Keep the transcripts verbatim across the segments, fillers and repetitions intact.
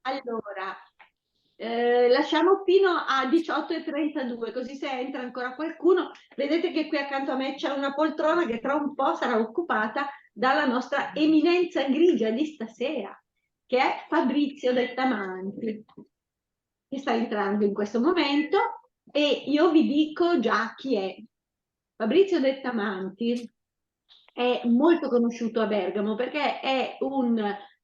Allora, eh, lasciamo fino a diciotto e trentadue, così se entra ancora qualcuno. Vedete che qui accanto a me c'è una poltrona che tra un po' sarà occupata dalla nostra eminenza grigia di stasera, che è Fabrizio Dettamanti, che sta entrando in questo momento, e io vi dico già chi è. Fabrizio Dettamanti è molto conosciuto a Bergamo perché è un,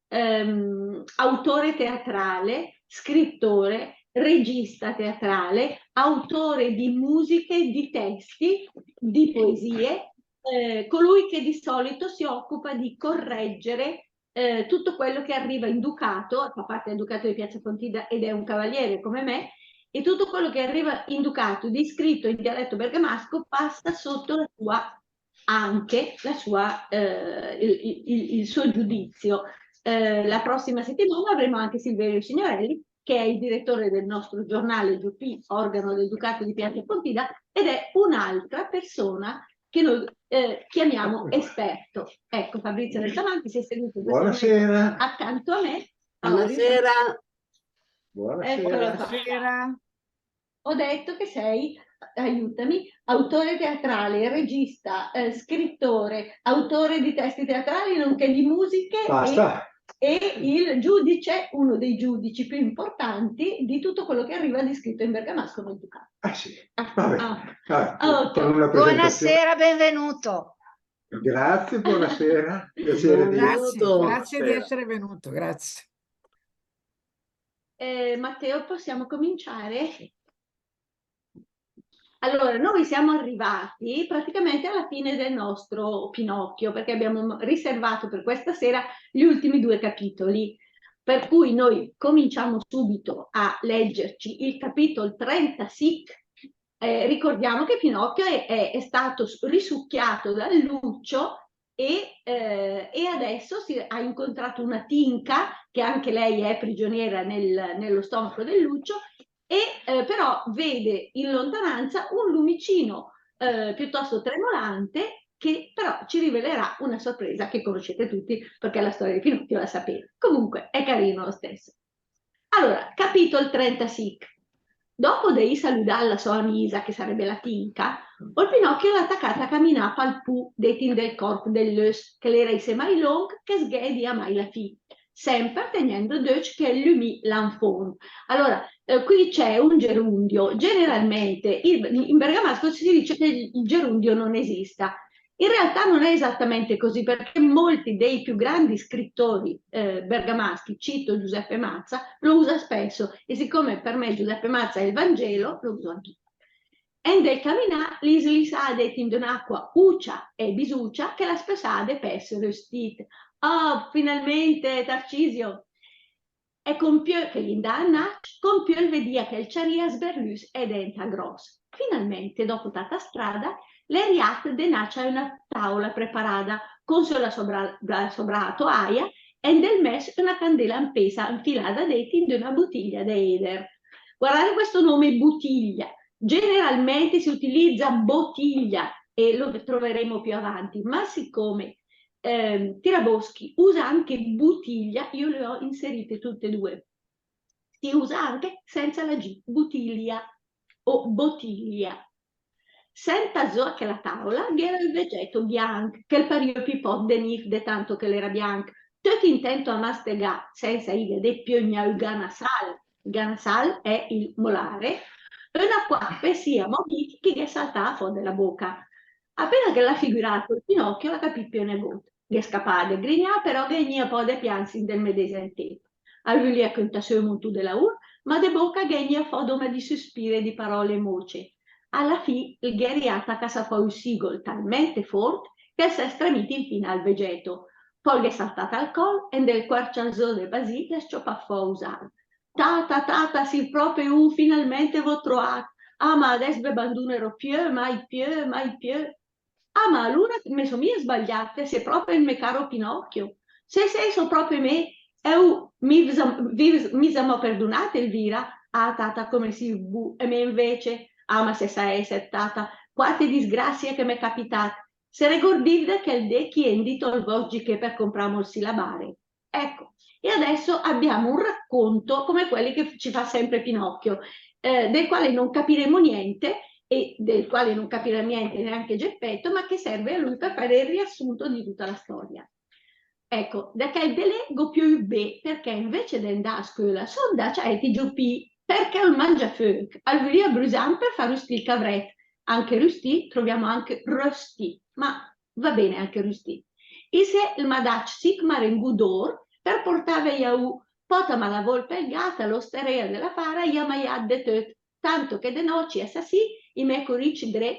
ehm, autore teatrale, scrittore, regista teatrale, autore di musiche, di testi, di poesie, eh, colui che di solito si occupa di correggere, eh, tutto quello che arriva in Ducato, fa parte del Ducato di Piazza Pontida ed è un cavaliere come me, e tutto quello che arriva in Ducato di scritto in dialetto bergamasco passa sotto la sua, anche la sua, eh, il, il- il- il suo giudizio. Eh, la prossima settimana avremo anche Silverio Signorelli, che è il direttore del nostro giornale Giopì, organo del Ducato di Piazza Pontida, ed è un'altra persona che noi, eh, chiamiamo esperto. Ecco, Fabrizio Dettamanti si è seduto in questo momento accanto a me. Buonasera. Eccolo qua. Buonasera. Ho detto che sei, aiutami, autore teatrale, regista, eh, scrittore, autore di testi teatrali, nonché di musiche e, e il giudice, uno dei giudici più importanti di tutto quello che arriva di scritto in bergamasco nel Ducato. Ah, sì. Ah, vabbè, ah. Vabbè, con una presentazione. Buonasera, benvenuto. Grazie, buonasera. Piacere di... Grazie, grazie di essere venuto, grazie. Eh, Matteo, possiamo cominciare? Allora, noi siamo arrivati praticamente alla fine del nostro Pinocchio, perché abbiamo riservato per questa sera gli ultimi due capitoli. Per cui noi cominciamo subito a leggerci il capitolo trentasei. Eh, ricordiamo che Pinocchio è, è- è stato s- risucchiato dal luccio e, eh, e adesso si, ha incontrato una tinca, che anche lei è prigioniera nel- nello stomaco del luccio, e, eh, però vede in lontananza un lumicino, eh, piuttosto tremolante, che però ci rivelerà una sorpresa che conoscete tutti, perché la storia di Pinocchio la sapete. Comunque, è carino lo stesso. Alora, capìtol trentasìc. Dòpo de ì saludàt la sò amisa, che sarebbe la tinca, ol Pinocchio l'à tacàt a caminà pal pù dét in del còrp del lös, che l'era issé mai lóngh, che 's ghe edìa mai la fì, sèmper tegnènd d'öcc chèl lümì là in fónd. Allora, eh, qui c'è un gerundio. Generalmente, il- in bergamasco si dice che il gerundio non esista. In realtà non è esattamente così, perché molti dei più grandi scrittori, eh, bergamaschi, cito Giuseppe Mazza, lo usa spesso, e siccome per me Giuseppe Mazza è il Vangelo, lo uso anch'io. En del caminà l'ì slisàt dét in d'ön'aqua ucia e bisucia che la spessàa de pès röstìt. Oh, finalmente, Tarcisio! E con piö che l'indàa inàcc, con piö 'l vedìa che 'l ciarìa sberlüs e dènta gròs. Finalmènt, dòpo tata strada, l'è riàt denàcc a öna tàola preparada, con sö la sò bra-, la sò braa toàia, e 'n del mès öna candéla 'mpésa 'nfilada dét in d'öna butìglia de éder. Guardate questo nome butìglia. Generalmente si utilizza bottiglia e lo troveremo più avanti, ma siccome ehm, Tiraboschi usa anche butìglia, io le ho inserite tutte e due. Si usa anche senza la G, butìlia o botìglia. Sentàt zó a chèla tàola, gh'éra ü vegèto biànch, che 'l parìa ü pipòt de nìf de tant che l'era biànch, töt intènt a mastegà, sensa ìga de piö gna ü ganassàl, il ganassàl è il molare, öna quach pèss amò bìch che ghe saltàa fò de la bóca. Apéna che l'à figüràt ol Pinòchio, l'à capìt piö negót. Ghe scapàa de grignà, però ghe gnìa pò de piàns in del medèsem tép. Al vülìa cöntà sö ü muntù de laùr, ma de bóca ghe gnìa fò dóma di süspìr e di paròle móce. A la fì, 'l gh'è riàt a casà fò ü sìgol talmènt fórt che 'l s'è stremìt infìna al vegèto. Pò 'l gh'è saltàt al còl e 'n del quarciàl zó de basì l'è s-ciopàt fò ü sàl. Tata, tata, sìr pròpe ü, finalmènt v'ó troàt. Ah, ma adès ve bandunaró piö, mai piö, mai piö. Ah, ma alura me só mia sbagliàt, te sé pròpe ol mé caro Pinòchio. Sé, sé, só pròpe mé. E ü, mi v'ó, vi, mi v'ó amò perdunàt, Elvira? Ah, tata, come sìr bù, e mé invéce? Ah, ma se saèsset, tata, quate disgràsie che m'è capitàt. Se regordìv de chèl dé che i è 'ndàcc al vòst gichè per compràm ol silabare? Ecco, e adesso abbiamo un racconto come quelli che ci fa sempre Pinocchio, eh, del quale non capiremo niente e del quale non capirà niente neanche Geppetto, ma che serve a lui per fare il riassunto di tutta la storia. Ecco, de chèl dé lé gh'ó piö ü bé, perché invece de 'ndà a scöla, só 'ndàcc a èd i giopì, perché ol mangiaföch al vülìa brüsàm per fà rüstì ol cavrèt. Anche rüstì, troviamo anche röstì, ma va bene anche rüstì. Issé 'l m'à dàcc sich marengù d'ór per portàvei a ü, pòta ma la vólp e 'l gat a l'ostaréa de la Fara i à maiàt de töt, tanto che de nòcc i assassì i m'è corìcc dré,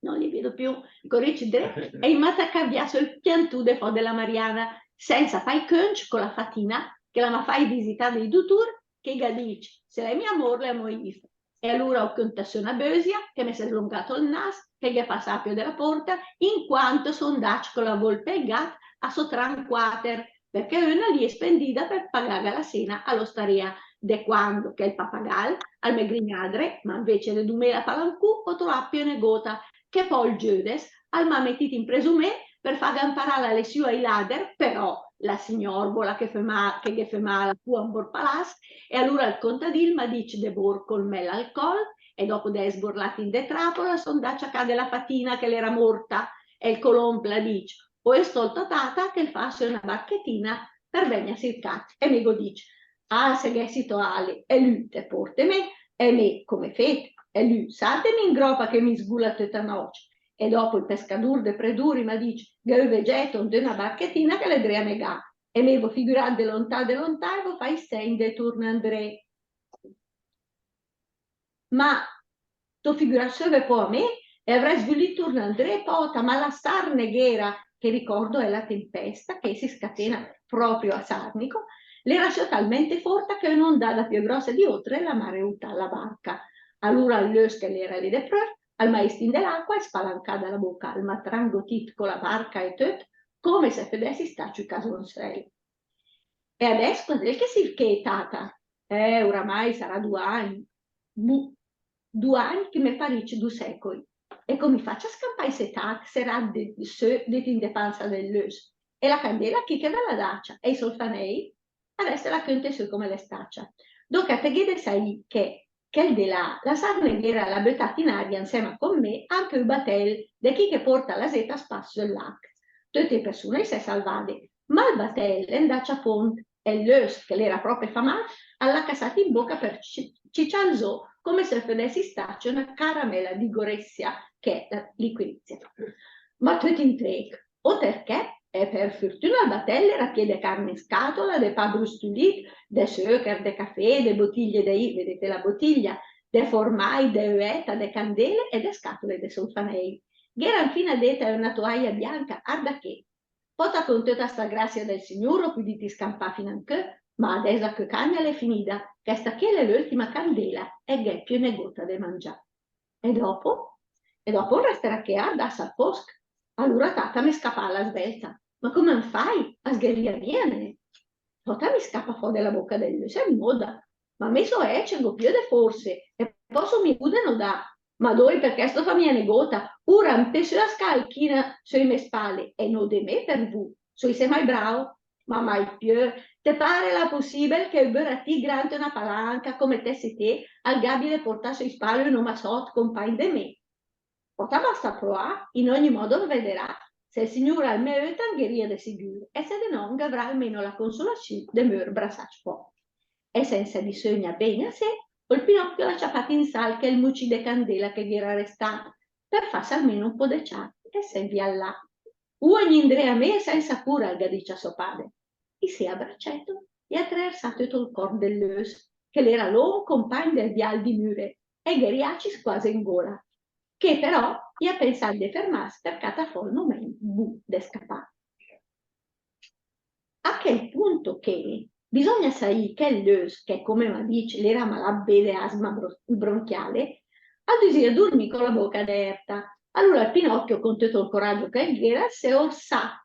no li vedo più, corìcc dré, e i m'à tacàt vià sö 'l piantù de fò de la Mariana, sènsa fài cöncc co la Fatina, che la m'à facc visità dai dutùr, che i gh'à dìcc: "Se l'è mia mór, l'è amò ìv." E alura ó cöntàt sö öna bösia, che me s'è slongàt ol nas, che gh'è passàt piö de la pórta, in quanto só 'ndàcc co la vólp e 'l gat a sotrà 'n quàter, perché öna l'ìe spendida per pagàga la séna a l'ostaréa, de quando che 'l papagal al me grignàa dré, ma invece de dùmela palancù, ó troàt piö negóta, che pò ol giödes al m'à metìt in presù mé per fàga 'mparà la lesiù ai lader, però la signòrbola che fé ma-, che ghe fé mala la cua 'n bór palàs, e alura 'l contadì 'l m'à dìcc de bórcol mé l'alcòl, e dòpo de èss borlàt in de tràpola, só 'ndàcc a cà de la Fatina che l'éra mórta, e 'l colómb l'à dìcc: "Ó ést ol tò tata che 'l fàa sö öna barchetina per vègn a sircàt." E mé gh'ó dìcc: "Ah, se gh'èss i tò ale, e lü te pórte mé, e mé, come fét, e lü sàltem in gròpa che mi sgula töta nòcc." E dòpo ol pescadùr de Predùr i m'à dìcc: "Gh'è ü vegèt in d'öna barchetina che l'è dré a negà." E mé v'ó figüràt de lontà, de lontà, e v'ó facc sègn de turnà 'ndré. Ma t'ó figüràt söbet pò a mé, e avrèss vülìt turnà 'ndré, pòta, ma la sarneghera, che ricordo è la tempesta che si scatena proprio a Sarnico, l'éra sö talmènt fórta che ön'ondada piö gròssa di ótre la m'à reutàt la barca. Alura ol lös che l'éra lé de pröf, al m'à ést in de l'aqua e, spalancada la bóca, al m'à trangotìt co la barca e töt, come se födèss istacc ü casonsèl. E adès quand'è che sirchét, tata? Eh, oramai sarà du agn. Bu, du agn che me parìs du sècoi. E come fàcc a scampà issé tat, seràt de, sö, dét in de pansa del lös? E la candéla chi che ve l'à dàcia? E i solfanèi? Adès te la cönte sö come l'è stàcia. Dóca, te gh'é de saì che chèl dé là, la sarneghera l'à bötàt in aria insèma con mé anche ü batèl de chi che pórta la zét a spass sö 'l lach. Töte i persune i s'è salvade, ma ol batèl l'è 'ndàcc a fónd, e ol lös, che l'éra pròpe famàt, al l'à casàt in bóca per ci-, ciciàl zó, come se 'l födèss istacc öna caramèla di gorézia, che è la liquirizia. Ma töt intréch, óter ché, e per fürtüna ol batèl l'éra pié de carne in scatola, de pà brüstülìt, de söcher, de café, de botiglie de i-, vedete la bottiglia, de formài, de üèta, de candéle e de scatole de solfanèi. Gh'éra infina dét öna toaia bianca, arda ché. Pòta, con töta sta grassia del Signùr ó pödìt iscampà fina incö, ma adès la cöcagna l'è finida, chèsta ché l'è l'öltima candéla e gh'è piö negóta de mangià. E dòpo? E dòpo 'l resterà ché a ardàs al fósch. Alura tata me scapa a la svèlta. Ma come 'n fài? A sgherìa mia, né? Pòta, me scapa fò de la bóca del lös e 'n nóda. Ma mé só ècc, gh'ó piö de fórse, e pò só mia bù de nodà. Ma dói, perché sto fa mia negóta. Ura, 'mpé sö a scalchina sö i mé spale, e nóde mé per vu. Só issé mai brao? Ma mai piö. Te pare la pussìbel che ü büratì grand de öna palanca, come te sé té, al gh'àbie de portà sö i spale ün omassòt compàgn de mé? Pòta, basta proà, in ogni modo 'n vederà. Se 'l Signùr al me öta, 'n ghe rìa de sigür, e se de nò, 'n gh'avrà almeno la consolasiù de mör brassàcc fò. E sènsa dì sö gna bé gna sé, ol Pinòchio l'à ciapàt in sàl chèl mucì de candéla che gh'éra restàt, per fàs almeno ü pó de ciàrc e sègn vià 'n là. Ü, gnì indré a mé e sènsa pura, al gh'à dìcc a sò pade. Issé a bracèto i à traersàt töt ol còrp del lös, che l'éra lóngh compàgn del viàl di müre, e i gh'éra i acc quase in góla. Ché però i à pensàt de fermàs per catà fò ol momènt bù de scapà. A chèl punto ché, bisògna saì che ol lös, che come m'à dìcc l'éra malàt bé de asma bro-, bronchiale, al dusìa durmì co la bóca dèrta. Alura ol Pinòchio, con töt ol coragio che 'l gh'éra, al s'è orsàt.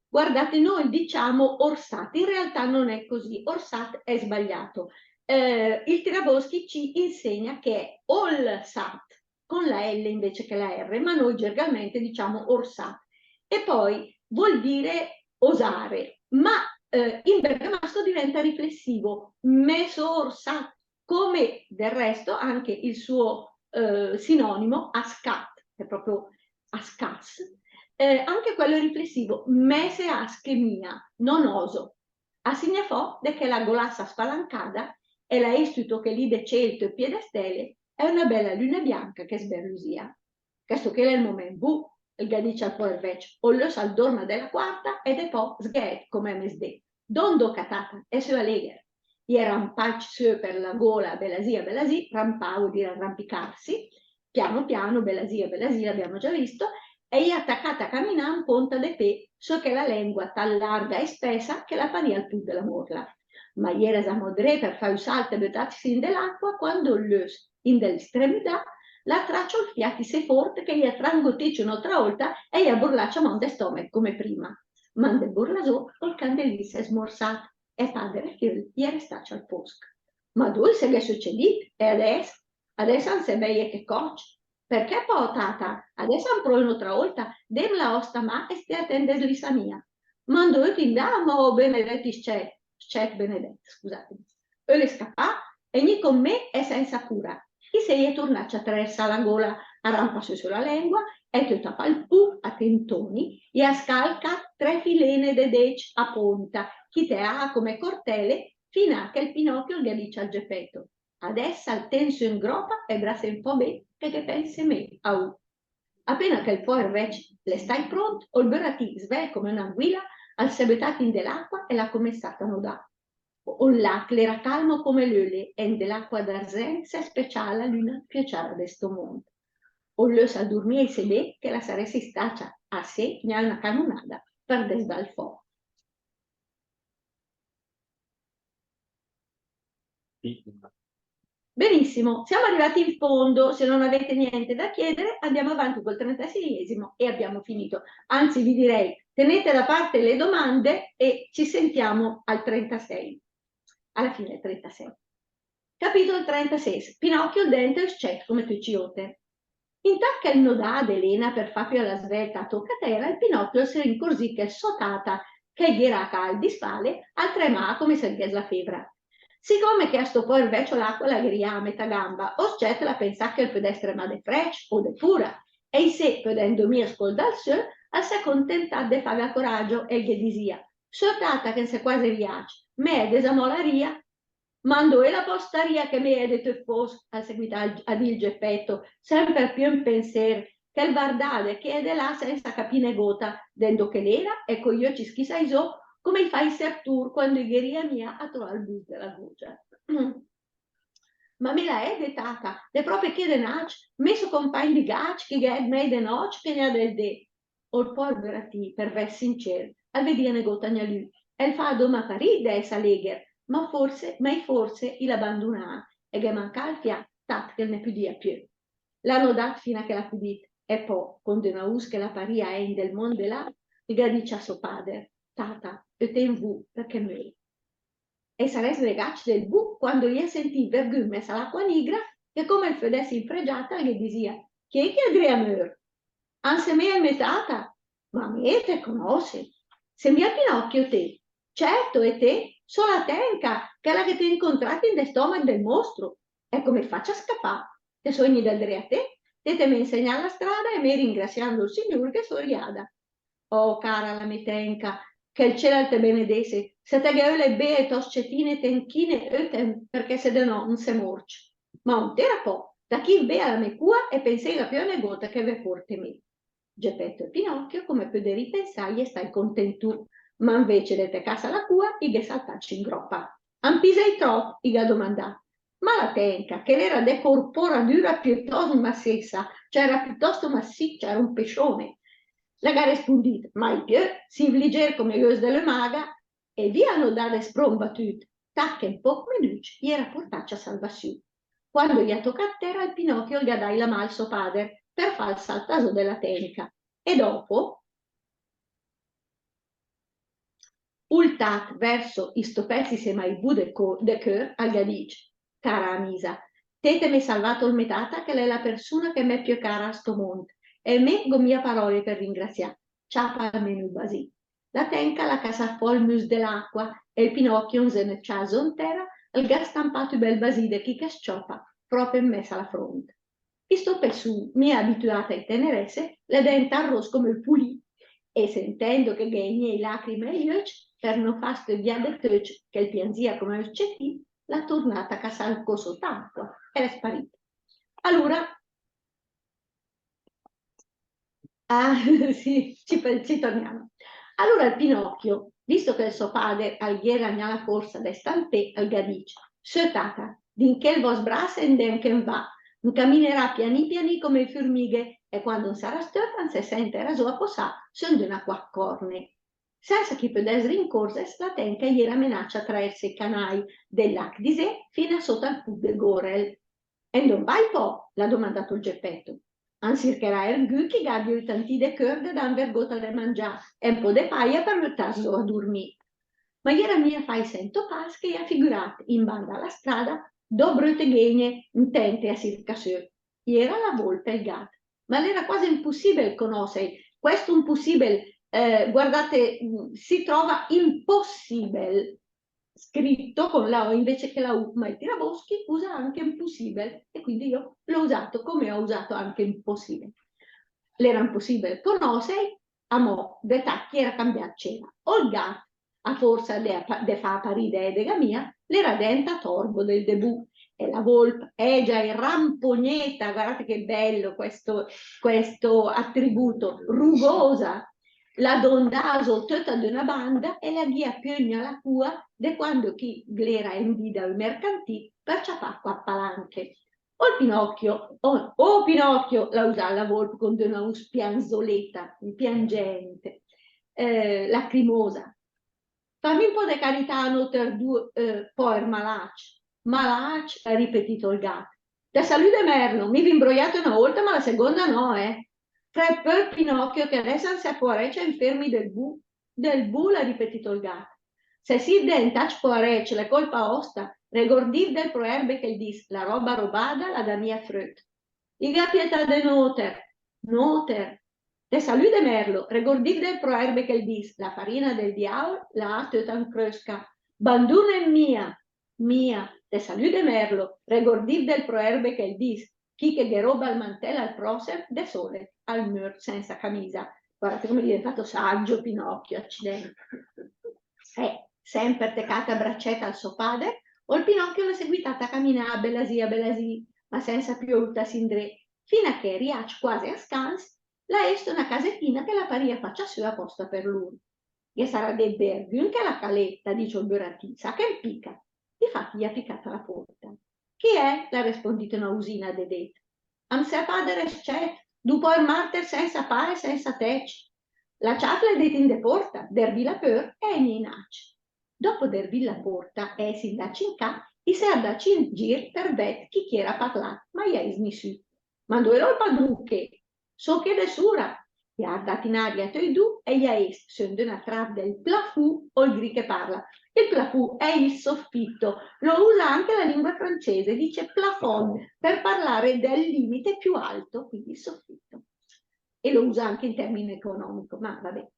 Guardate, noi diciamo orsàt, in realtà non è così, orsàt è sbagliato. Eh, il Tiraboschi ci insegna che è olsàt. con la L invece che la R, ma noi gergalmente diciamo orsà. E poi vuol dire osare, ma, eh, in bergamasco diventa riflessivo, me só orsàt, come del resto anche il suo, eh, sinonimo ascàt, che è proprio ascàs, eh, anche quello è riflessivo, me se asche mia, non oso. A signa fò de chèla golassa spalancada, e l'à ést ü tochelì de cél töt pié de stèle, e öna bèla lüna bianca che sberlüsìa. Chèsto ché l'è 'l momènt bu, al gh'à dicc al póer vècc, ol lös al dorma de la quarta, e depò sghe èt come a mesdé. Dónde, tata, e sö alégher. I è rampàcc sö per la gola, belasì, belasì, rampà vuol dire arrampicarsi, piano piano, belasì, belasì, l'abbiamo già visto, e i è tacàcc a caminà in ponta de pé, sö chèla lèngua tat larga e spèsa che la parìa 'l put de la mórla. Ma i éra zamò dré per fà ü salt e bötàs in de l'aqua, quando ol lös, in del stremüdà, l'à tracc ol fiàt isé fórt che i è trangotìcc ön'ótra ólta e i è burlàcc amò in del stòmech come prima. Ma in del burlà zó, ol candelì s'è smorsàt, e pàder e fiöl i è restàcc al fósch. Ma dói, se gh'è söcedìt? E adès? Adès an se bèi e te còcc. Perché pò, tata? Adès an pröe ön'ótra ólta, dém la òsta mà e stì atènt de slissà mia. Ma 'ndo öt indàt amò, benedèt iscèt, scèt benedèt, scusatemi. Öle scapà? Gnì con mé e sènsa pura. Isé i è turnàcc a traersà la gola, a rampà sö sö la lèngua, e töt a palpù, a tentoni, i à scalcàt tre filéne de décc a pónta, chì teàa come cortèle, finà che ol Pinocchio al gh'à dicc al Gepèto: Adès saltém sö in gròpa e brasém fò bé che ghe pènse mé, aù. Apéna che ol póer vècc l'è stacc prónt, ol büratì, svèlt come ön'anguila, al s'è bötàt in de l'aqua e l'à comensàt a nodà. Ol lagh l'éra calmo come l'öle, e in de l'aqua d'arzènt se speciàa la lüna piö ciara de sto mónd. Ol lös al durmìa isé bé che la sarèss istacc asé gna öna canunada per desdàl fò. Benissimo, siamo arrivati in fondo, se non avete niente da chiedere, andiamo avanti col trentaseiesimo e abbiamo finito. Anzi, vi direi, tenete da parte le domande e ci sentiamo al trentasei, alla fine del trentasei. Capìtol trentasés. Pinòchio 'l dènta ü scèt come töcc i óter. Intat che 'l nodàa de léna per fà piö a la svèlta a tóca tèra, ol Pinòchio al se incorzìt che ol sò tata, che 'l gh'éra a càa al di spale, al tremàa come se 'l gh'ès la févra. Sicome che a sto póer vècc l'aqua la gh'riàa a metà gamba, ol scèt l'à pensàt che 'l pödès tremà de frècc o de pura, e isé, pödèndo mia scoldàl sö, al s'è contentàt de fàga coragio e 'l ghe disìa: Sö tata, che 'n se quase riàcc, me ède zamò la ria. Ma 'ndo éla pò sta ria che me ède töt fósch? Al seguitàa a dì ol Gepèto, sèmper piö in pensér, che 'l vardàa de ché e de là sènsa capì negóta, dèndo che l'éra, e coi öcc ischissàcc zó, come i fa i sertùr quando i ghe ria mia a troà ol bus de la gógia. Ma me la ède, tata, l'è pròpe ché denàcc, me só compàgn di gàcc, che i ghe èd mèi de nòcc che gna del dé. Ol póer büratì, per vèss sincér, al vedìa negóta gna lü, e 'l fàa dóma parì de èss alégher, ma fórse, ma i fórse i l'à bandunàt, e ghe mancàa ol fiàt, tat che 'l ne pödìa piö. L'à nodàt fina che l'à pödìt, e pò, con d'öna us che la parìa ègn del mónd de là, al gh'à dicc a sò pàder: Tata, ötem vù, perché möri. E i sarèss negàcc del bu quando i à sentìt vergü 'n mès a l'aqua nigra che, come 'l födèss infregiàt, al ghe disìa: Chi è che è dré a mör? An sé mé e mé tata? Ma mé te conòsse. Sé mia Pinòchio té? Cèrto, e té? Só la Tènca, chèla che t'é incontràt in del stòmech del mostro. E come fàcc a scapà? Te só egnida dré a té, té te m'é insegnàt la strada e mé, ringrassiando ol Signùr, ghe só riàda. Oh, cara la mé Tènca, che 'l cél al te benedésse, se te ghe ölet bé e tò scetine Tènchine, ötem, perché se de nò 'n se mórcc. Ma ontéra pò, tachìv bé a la mé cua e penséga piö negóta che ve pórte mé. Gepèto e Pinòchio, come a pödì ripensà, i è stacc contentù, ma invéce de tecàs a la cua, i gh'è saltàcc in gròpa. An pisèi tròp? I gh'à domandàt. Ma la Tènca, che l'éra de corporadüra piötòst massèssa, cioè era piuttosto massiccia, era un pescione. La gh'à respundìt: Mai piö, sìv ligér come gös de l'ömaga, e via a nodà de spron batüt, tat che in póch minücc i éra portàcc a salvassiù. Quando i à tocàt tèra, ol Pinòchio al gh'à dàcc la mà al sò pàder per fàl saltà zó de la Tènca. E dòpo, ultàt vèrs isto pèss isé mai bu de co-, de cör, al gh'à dicc: Cara amisa, Té te m'é salvàt ol mé tata, che l'è la persuna che m'è piö cara a sto mónd. E mé gh'ó mia paròle per ringraziàt. Ciapa almeno ü basì. La tènca l'à casàt fò ol müs de l'aqua e ol Pinòchio, inzenöciàt zó 'n tèra, al gh'à stampàt ü bèl basì de chi che s-ciòpa, pròpe in mès a la frónt. Isto pessù, mia abitüàt ai tenerèsse, l'è deentàt ros come ü pulì, e sentèndo che ghe egnìa i làcrime ai öcc, per no fàs töt vià de töcc che 'l pianzìa come ü scetì, l'à turnàt a casàl ol cò sot'aqua, e l'è sparìt. Alura, ah, sì, ci pe-, ci torniamo. Alura ol Pinòchio, visto che ol sò pàder al gh'éra gna la fórsa de stà 'n pé, al gh'à dicc: Sö, tata, dì 'n chèl vòst brass e 'ndèm che 'n va. 'N caminerà pianì pianì come i furmighe, e quando 'n sarà stöfa 'n se sènterà zó a posà sö 'n d'öna quach còrne. Sènsa ch'i pödès rincórzes, la tènca i éra menàcc a traèrs i canài del lach d'Isé fina sóta al put de Gorel. E 'ndo 'n vai pò? L'à domandàt ol Gepèto. An sircherà ergü chi gh'àbia ü tantì de cör de dàm vergóta de mangià e 'n pó de paia per bötàs zó a durmì. Ma i éra mia fai sènto pas che i à figüràt, in banda a la strada, dò bröte ghègne, intènte a sircà sö. I éra la vólp e 'l gat. Ma l'éra quase impussìbel conòssei. Questo impussìbel, eh, guardate, mm, si trova impossibel scritto con la O invece che la U, ma il Tiraboschi usa anche impossibel, e quindi io l'ho usato come ho usato anche impossibel. L'éra impussìbel conòssei, amò, de tacc i éra cambiàcc céra. Ol gat, a fórsa de, de fà aparì de èdega mia, l'éra deentàt orbo del debù. E la vólp, ègia e rampogneta, guardate che bello questo, questo attributo, rugosa, la dondàa zó töta d'öna banda e la gh'ìa piö gna la cua de quando ch'i l'éra endì da ü mercantì per ciapà quach palanche. Ol Pinòchio, oh, oh Pinòchio, l'à usàt la vólp con d'öna us pianzoleta, piangente, eh, lacrimosa. Fàm ü pó de carità a nóter du, eh, póer malàcc. Malàcc, l'à ripetìt ol gat. Te salüde Merlo, mi v'ó imbroiàt öna ólta, ma la segónda nò, eh. Crèd pör, Pinòchio, che adès an s'è poarècc e inférmi del bu-, del bu, l'à ripetìt ol gat. Se sìt deentàcc poarècc, l'è cólpa òsta, regordìv del proèrbe che 'l dis: la roba robada la dà mia fröt. Iga pietà de nóter, nóter. Te salüde Merlo, regordìv del proèrbe che 'l dis: la farina del diàol la à töta in crösca. Bandùnem mia, mia. Te salüde Merlo, regordìv del proèrbe che 'l dis: chi che ghe roba 'l mantèl al pròsem, de sòlet al mör sènsa camisa. Guardate come è diventato saggio Pinocchio, accidenti. Eh, sèmper tecàt a bracèt al sò pàder, ol Pinocchio l'à seguitàt a caminà a belasì, a belasì, ma sènsa piö oltàs indré, fina che, riàcc quase a scans, l'à ést öna casetina che la parìa facia sö apòsta per lur. Ghe sarà dét bé ergü 'n chèla caleta, dis ol büratì, sa che 'm pica. Difati i à picàt a la pórta. Chi è? L'à respondìt öna usina de dét. Am sè pàder e scèt, du póer màrter sènsa pà e sènsa tècc. La ciàf l'è dét in de pórta, dervìla pör e ègn inàcc. Dòpo dervìt la pórta e èss indàcc in cà, i s'è ardàcc in gir per vèd chi ch'éra parlàt, ma i à ést nissü. Ma 'ndo él ol padrù ché? Só ché de sura. I à ardàt in aria töi du e i à ést sö 'n d'öna tràf del plafù ol gri che parla. Il plafù è il soffitto, lo usa anche la lingua francese, dice plafond per parlare del limite più alto, quindi il soffitto. E lo usa anche in termine economico, ma vabbè.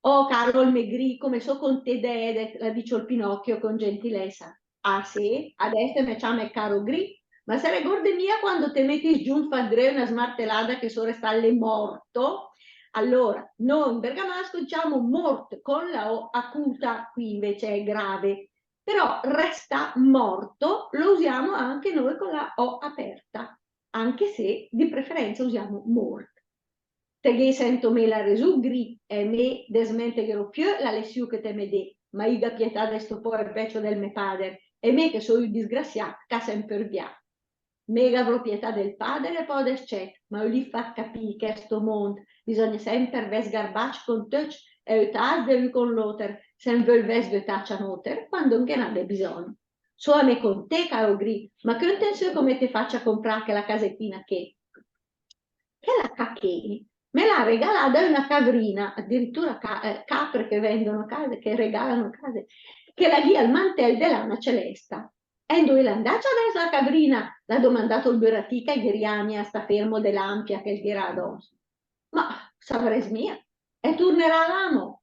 Oh, caro ol mé gri, come só contét de èdet, l'à dicc ol Pinocchio con gentilezza. Ah, sé? Adès te me ciamet caro gri? Ma se regórdet mia quando te m'ét sgiunfàt dré öna smartelada che só restàt lé mòrto? Allora, noi in bergamasco diciamo mórt con la O acuta, qui invece è grave. Però restà mòrto lo usiamo anche noi con la O aperta, anche se di preferenza usiamo mórt. Te gh'ét sènto méla resù, gri, e mé desmentegheró piö la lesiù che te m'é dét, ma iga pietà de sto póer vècio del mé pàder, e mé che só ü disgrassiàt, ca sèmper vià. Mé gh'avró pietà del pàder e pò del scèt, ma ölì fàt capì che a sto mónd bisògna sèmper vèss garbàcc con töcc e ötàs de ü con l'óter, se 'n völ vèss vötàcc a nóter quando 'n ghe n'à de bisògn. Só a mé con té, caro gri, ma cöntem sö come t'é facc a comprà chèla casetina ché. Chèla ca ché me l'à regalada öna cavrina, addirittura ca-, eh, capre che vendono case, che regalano case, che la gh'ìa ol mantèl de lana celèsta. E 'ndo l'è 'ndacc adès la cavrina? L'à domandàt ol beratì che 'l ghe riàa mia a stà fermo de l'ampia che 'l gh'era adòs. Ma savrès mia. E turnerà là amò?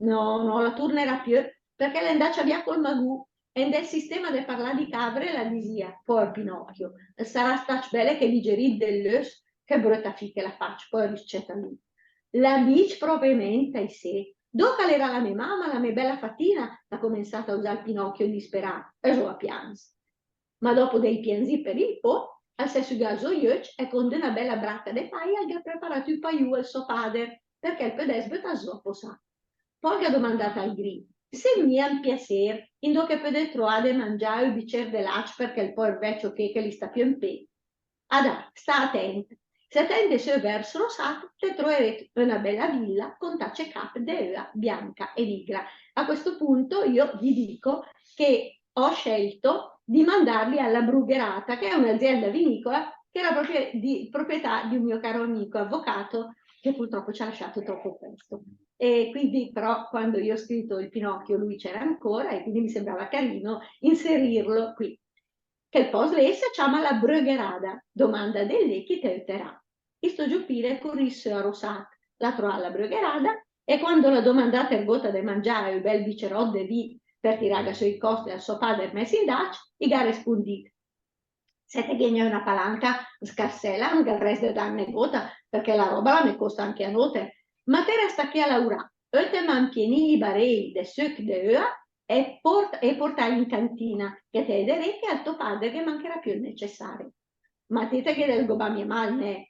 No, no, la turnerà piö, perché l'è 'ndaccia via col magù, e 'ndel sistema de parlà di cavre la disìa: "Poer Pinocchio, sarà stacc bèle che digerìt del lös, che bröta fì che l'à facc, poer s-cèt a lü." "La dis propriamènt isé? Dóca l'era la me mama, la me bèla Fatina?" l'à comensàt a usà ol Pinocchio disperàt, e zó a pians. Ma dopo de ì pianzìt per ü pó, al s'è sügàt zó i öcc e con d'öna bèla braca de paia al gh'à preparàt ü paiù al sò pader, perché 'l pödès bötàs zó a posà. Pò al gh'à domandàt al grì: "Sé mia 'n piasér, indo che pöde troà de mangià e ü bicér de lacc per chèl poer vècio ché che l'istà piö 'n pé?" "Adà, stà atènt. Se te 'ndé sö vèrs Rosàt, te troerét öna bèla vila con tace cap de öa bianca e nigra." A questo punto io vi dico che ho scelto di mandarli alla Brugherata, che è un'azienda vinicola che era proprio di proprietà di un mio caro amico avvocato, che purtroppo ci ha lasciato troppo presto. E quindi, però, quando io ho scritto il Pinocchio, lui c'era ancora e quindi mi sembrava carino inserirlo qui. Chèl pòst lé se ciama la Brögherada, domanda de lé che te öterà. Isto giopì l'è corìt sö a Rosàt, l'à troàt la Brögherada, e quando l'à domandàt ergóta de mangià e ü bèl biceròt de vì per tiràga sö i còste al sò pader mès indàcc, i gh'à respundìt: "Se te gh'é gna öna palanca, scarsèla, 'n gh'avrèss de dàm negóta, perché la ròba la me cósta anche a nóter. Ma te rèsta ché a laurà, öltèm a 'mpienì i baréi de söc de öa e port-, e portài in cantina, che te ederé che al tò pader ghe mancherà piö 'l necessare." "Ma té te gh'é de sgobàm mia mal, nè?"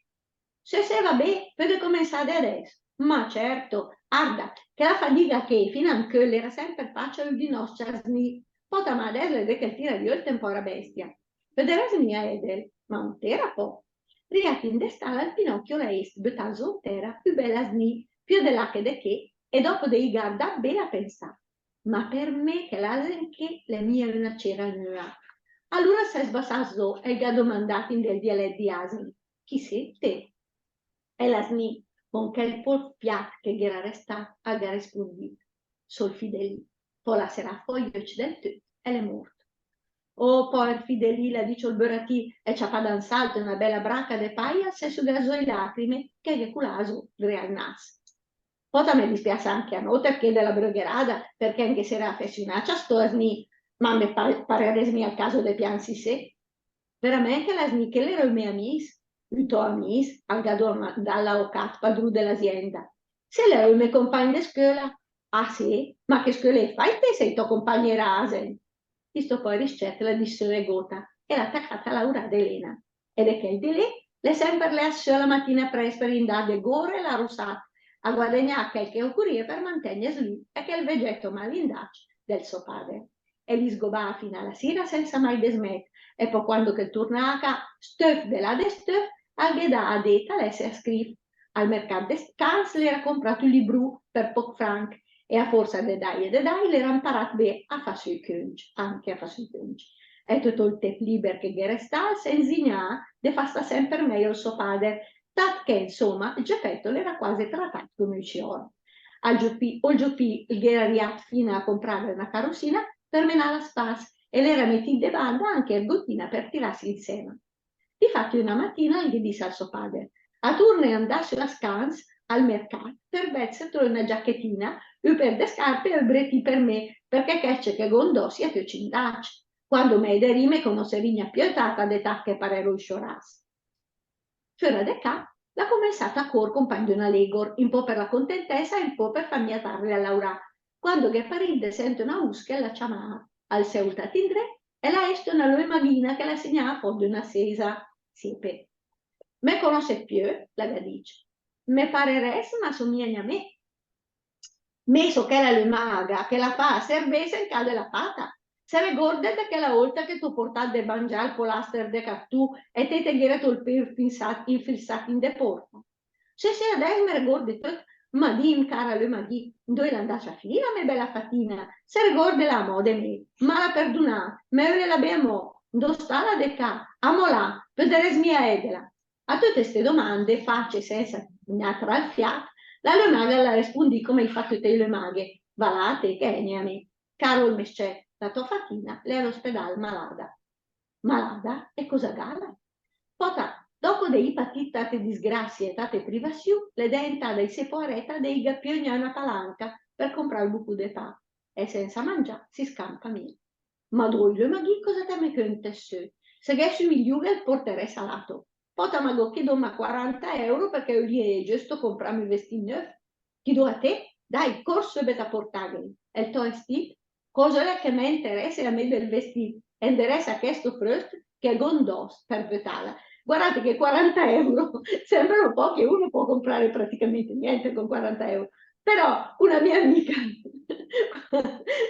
"Sé, sé, va bé, pöde comensà de adès." "Ma certo, arda, che la fadiga ché, fina a 'ncö, l'era sèmper facia ü di nòs ciasnì. Pòta, ma adès l'è dré che 'l tira i öltèm, pòra bèstia." "Pöderèss mia èdel?" "Ma ontéra pò?" Riàt in de stala, ol Pinocchio l'à ést bötàt zó 'n tèra ü bèl asnì, piö de là che de ché, e dopo de ì gardàt bé l'à pensàt: "Ma per mé chèl àsen ché l'è mia öna céra nöa." Alura 'l s'è sbasàt zó e 'l gh'à domandàt in del dialèt di àsen: "Chi sét té?" E l'asnì, con chèl póch fiàt che gh'era restàt, al gh'à respundìt: "Só 'l Fidelì." Pò l'à seràt fò i öcc del töt e l'è mórt. "Oh, pòer Fidelì", l'à dicc ol beratì, e ciapàt d'ü salt öna bèla braca de paia, al s'è sügàt zó i lacrime che 'l ghe culàa zó dré al nas. "Pòta, me dispiàs anche a nóter ché de la Brögherada, perché 'n ghe s'era afesiunàcc a sto asnì, ma me pa-, parerèss mia 'l caso de pians isé." "Veramènt che l'asnì ché l'era ü mé amìs?" "Ü tò amìs?" al gh'à domandàt l'aocàt, padrù de l'azienda. "Sé, l'era ü mé compàgn de scöla." "Ah, sé? Ma che scöla ét fàcc té, se i tò compàgn i era àsen?" Isto pòer s-cèt l'à dicc sö negóta e l'à tacàt a laurà de léna. E de chèl dé lé, l'è sèmper leàt sö la matina prèst per indà de góra a la Rosàt, a guadagnà chèl che ocurìa per mantègnes lü e chèl vegèt malindàcc del sò pader. E l'ì sgobàt fina a la sira sènsa mai desmèt, e pò quando che 'l turnàa a cà, stöf de là de stöf, al ghe dàa a dét a lès e a scrìv. Al mercàt de Cans l'era compràt ü librù per póch franch, e a fórsa de dai e de dai l'era 'mparàt bé a fà sö i cöncc, anche a fà sö i cöncc. E töt ol tép liber che 'l ghe restàa, al se 'nzignàa de fà stà sèmper mèi ol sò pader, tat che, insóma, Gepèto l'era quase tratàt come ü siòr. Al Giopì, ol Giopì 'l gh'era riàt fina a compràga öna carosina per menàla a spas, e l'era metìt de banda anche ergotina per tiràs insèma. Difati, öna matina al ghe dis al sò pader: "A turne a 'ndà sö a Cans al mercàt per vèd se tróe öna giachetina, ü pér de scarpe e ü bretì per mé, perché chèscc che gh'ó 'ndòss i è töcc indàcc. Quando me ederì me conoserì gna piö, tat, de tat che pareró ü sioràs." Föra de cà, l'à comensàt a cór compàgn d'öna légor, ü pó per la contentèsa e ü pó per fà mia tarde a laurà, quando gh'è parìt de sènt öna us che la ciamàa. Al s'è oltàt indré e l'à ést öna lömaghina che la segnàa fò d'öna sésa. "Siepe." "Me conosét piö?" la gh'à dicc. "Me parerèss, ma só mia gna mé." "Mé só chèla lömaga che la fàa serbése in cà de la fata. Se regórdet de chèla ólta che t'ó portàt de mangià al polàster de Cartù e té te gh'éret ol pé infilsàt, infilsàt in de pórta?" "Sé, sé, adès me regórde töt, ma dim, cara lömaghì, 'ndo l'è 'ndàcia a finì la me bèla Fatina? Se regórdela amò de mé? Ma l'à perdunàt? Me öle la bé amò? 'Ndo stàla de cà? Amò là, pöderèss mia èdela?" A töte ste domande, face sènsa gnà trà 'l fiàt, la lömaga la respundì come i fa töte i lömaghe: "Va là té, che ègne a mé." Caro ol mé s-cèt, la tò Fatina l'è a l'ospedàl malada. Malada? E cosa gh'ala? Pòta, dòpo de ì patìt tate disgrasie e tate privassiù, l'è deentada issé poarèta de ìga piö gna öna palanca per comprà ü bucù de pà. E sènsa mangià, se scampa mia. Ma dói, Lemaghì, cosa te me cöntet sö? Se gh'ès ü miliù ghe 'l porterès a l'Ato. Pòta, ma gh'ó ché dóma quaranta euro perché öle giöst compràm ü vestìt nöf. Ti dó a té? Dai, cór söbet a portàghel. E ol tò estìt? Cosa l'è che me interèsa a mé del vestìt? Enderèsa chèsto fröst che gh'ó 'ndòs per vötàla. Guardate che quaranta euro sembrano pochi, uno può comprare praticamente niente con quaranta euro. Però una mia amica,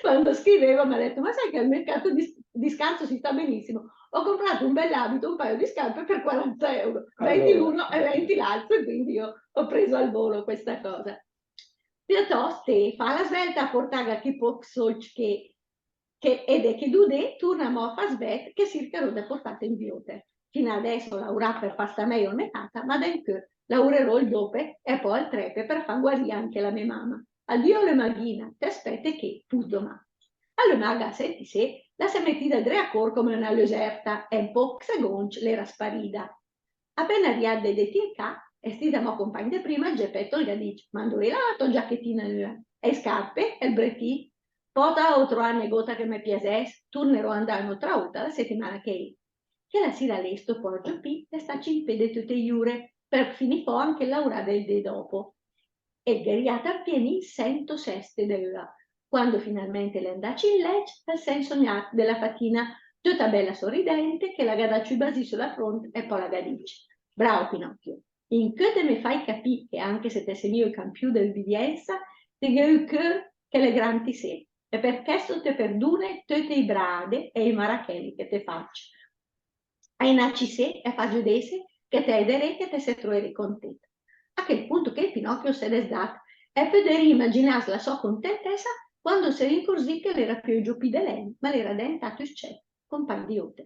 quando scrivevo, mi ha detto: "Ma sai che al mercato di, di Scanzo si sta benissimo? Ho comprato un bell'abito, un paio di scarpe per quaranta euro, venti l'uno e venti l'altro", e quindi io ho preso al volo questa cosa. Piötòst, fà a la svèlta a portàga chi póch sólcc che, che, e de ché du dé, turna amò a fà sbèt che sircheró de portàten vióter. Fina adès ó lauràt per fà stà mèi ol mé tata, ma de incö laureró ol dópe e pò ol trèpe per fà guarì anche la mé mama. Adio Lemaghina, te spète ché, pùs domà. A Lemaga, sentìt issé, la s'è metida dré a cór come öna lösèrta e in póch segóncc l'éra sparida. Apéna riàt de dét in cà, estìt amò compàgn de prima, ol Gepèt al gh'à dicc: "Ma 'ndo éla la tò giachetina nöa? E i scarpe? E ol bretì?" "Pòta, ó troàt negóta che me piasès, turneró a 'ndà ön'ótra ólta la setimana che é." Chèla sira lé sto pòer Giopì l'è stacc in pé de töte i ure, per finì fò anche ol laurà del dé dòpo. E 'l gh'è riàt a pienì sènto sèste de öa. Quando finalmènt l'è 'ndacc in lècc, al s'è insognàt de la Fatina, töta bèla soridènte, che la gh'à dacc ü basì sö la frónt e pò la gh'à dicc: "Bravo, Pinocchio. Incö te m'é fàcc capì che anche se te sé mia ü campiù de übidiènsa, te gh'é ü cör che l'è grand issé, e per chèsto te perdune töte i braade e i marachèle che t'é facc. È 'ncö issé e fà giödése che te ederé che te se troeré contét." A chèl pùnt ché Pinocchio al s'è desdàt e pödìet imaginàs la sò contentèsa quando al s'è incorzìt che l'éra piö Giopì de lègn, ma l'éra deentàt ü s-cèt, compàgn di óter.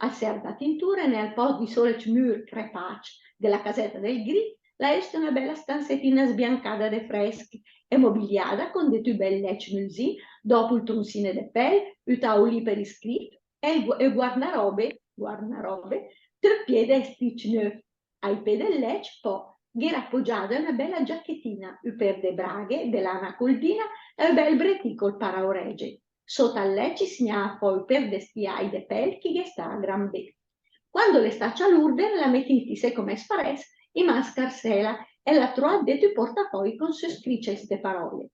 Al s'è ardàt intùren e al pòst di sólcc mür crepàcc de la casèta del Grì, l'à ést öna bèla stansetina sbiancada de frèsch e mobiliada con dét ü bèl lècc mulzì, dòpo ü trunsì de pèl, ü taulì per iscrìv, e ü gu-, e ü guardaròbe, guardaròbe, töt pié de estìcc nöf. Ai pé del lècc, pò, gh'éra apogiada öna bèla giachetina, ü pér de braghe de lana coldina e ü bèl bretì col paraorège. Sóta al lècc i signàa pò ü pér de stiài de pèl che i ghe stàa gran bé. Quando l'è stacc a l'urden, l'à metìt issé come al farès, i mà 'n scarsèla e l'à troàt dét ü portafòi con sö scricc ste paròle: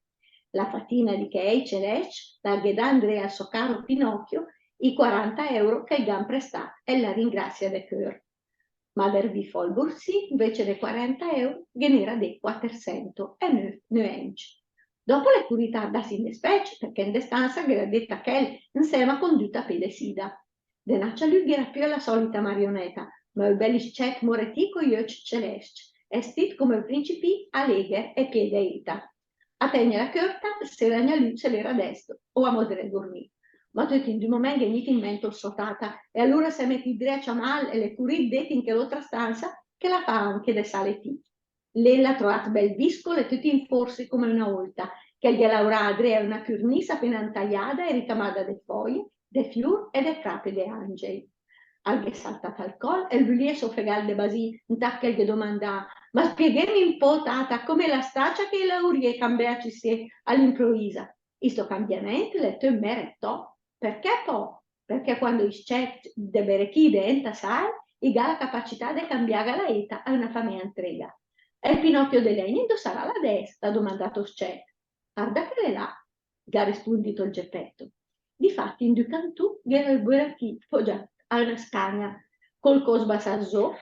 "La Fatina di chèi celèscc la ghe dà 'ndré al sò caro Pinocchio i quaranta euro che 'l gh'à 'mprestàt e la ringràsia de cör." Ma dervìt fò 'l bursì, invéce de quaranta euro, ghe n'éra dét quatersènt e növ, nöèncc. Dòpo l'è curìt a ardàs in despècc, perchè in de stansa gh'éra dét chèl, insèma con d'ü tapé de sida. Denàcc a lü gh'éra piö la sòlita marionèta, ma ü bèl s-cèt moretì coi öcc celèscc, estìt come ü principì, alégher e pié de éta. A tègnela cörta, séra gna lü se l'éra dèst o amò dré a durmì. Ma töt in d'ü momènt gh'è gnìt in mènt ol sò tata, e alura al s'è metìt dré a ciamàl e l'è curìt dét in chèl'ótra stansa che la fàa anche de saletì. Lé l'à troàt bèl vìscol e töt in fórse come öna ólta, che 'l ghe lauràa dré a öna curnìs apéna intaiada e ricamada de fòie, de fiùr e de crape de àngei. Al gh'è saltàt al còl e 'l vülìa sofegàl de basì, intàt che 'l ghe domandàa: "Ma spieghém ü pó, tata, come l'è stacia che i laùr i è cambiàcc issé a l'impruìsa? Isto cambiamènt l'è töt mèret tò." "Perchè pò?" "Perchè quando i s-cècc de berechì i deènta sai, i gh'à la capacità de cambiàga la éta a öna faméa intréga." "E 'l Pinocchio de lègn indó saràl adès?" l'à domandàt ol s-cèt. "Arda che l'è là," gh'à respundìt ol Gepèto. Difati, in d'ü cantù, gh'éra ol burachì pogiàt a öna scagna, col cò sbasàt zó,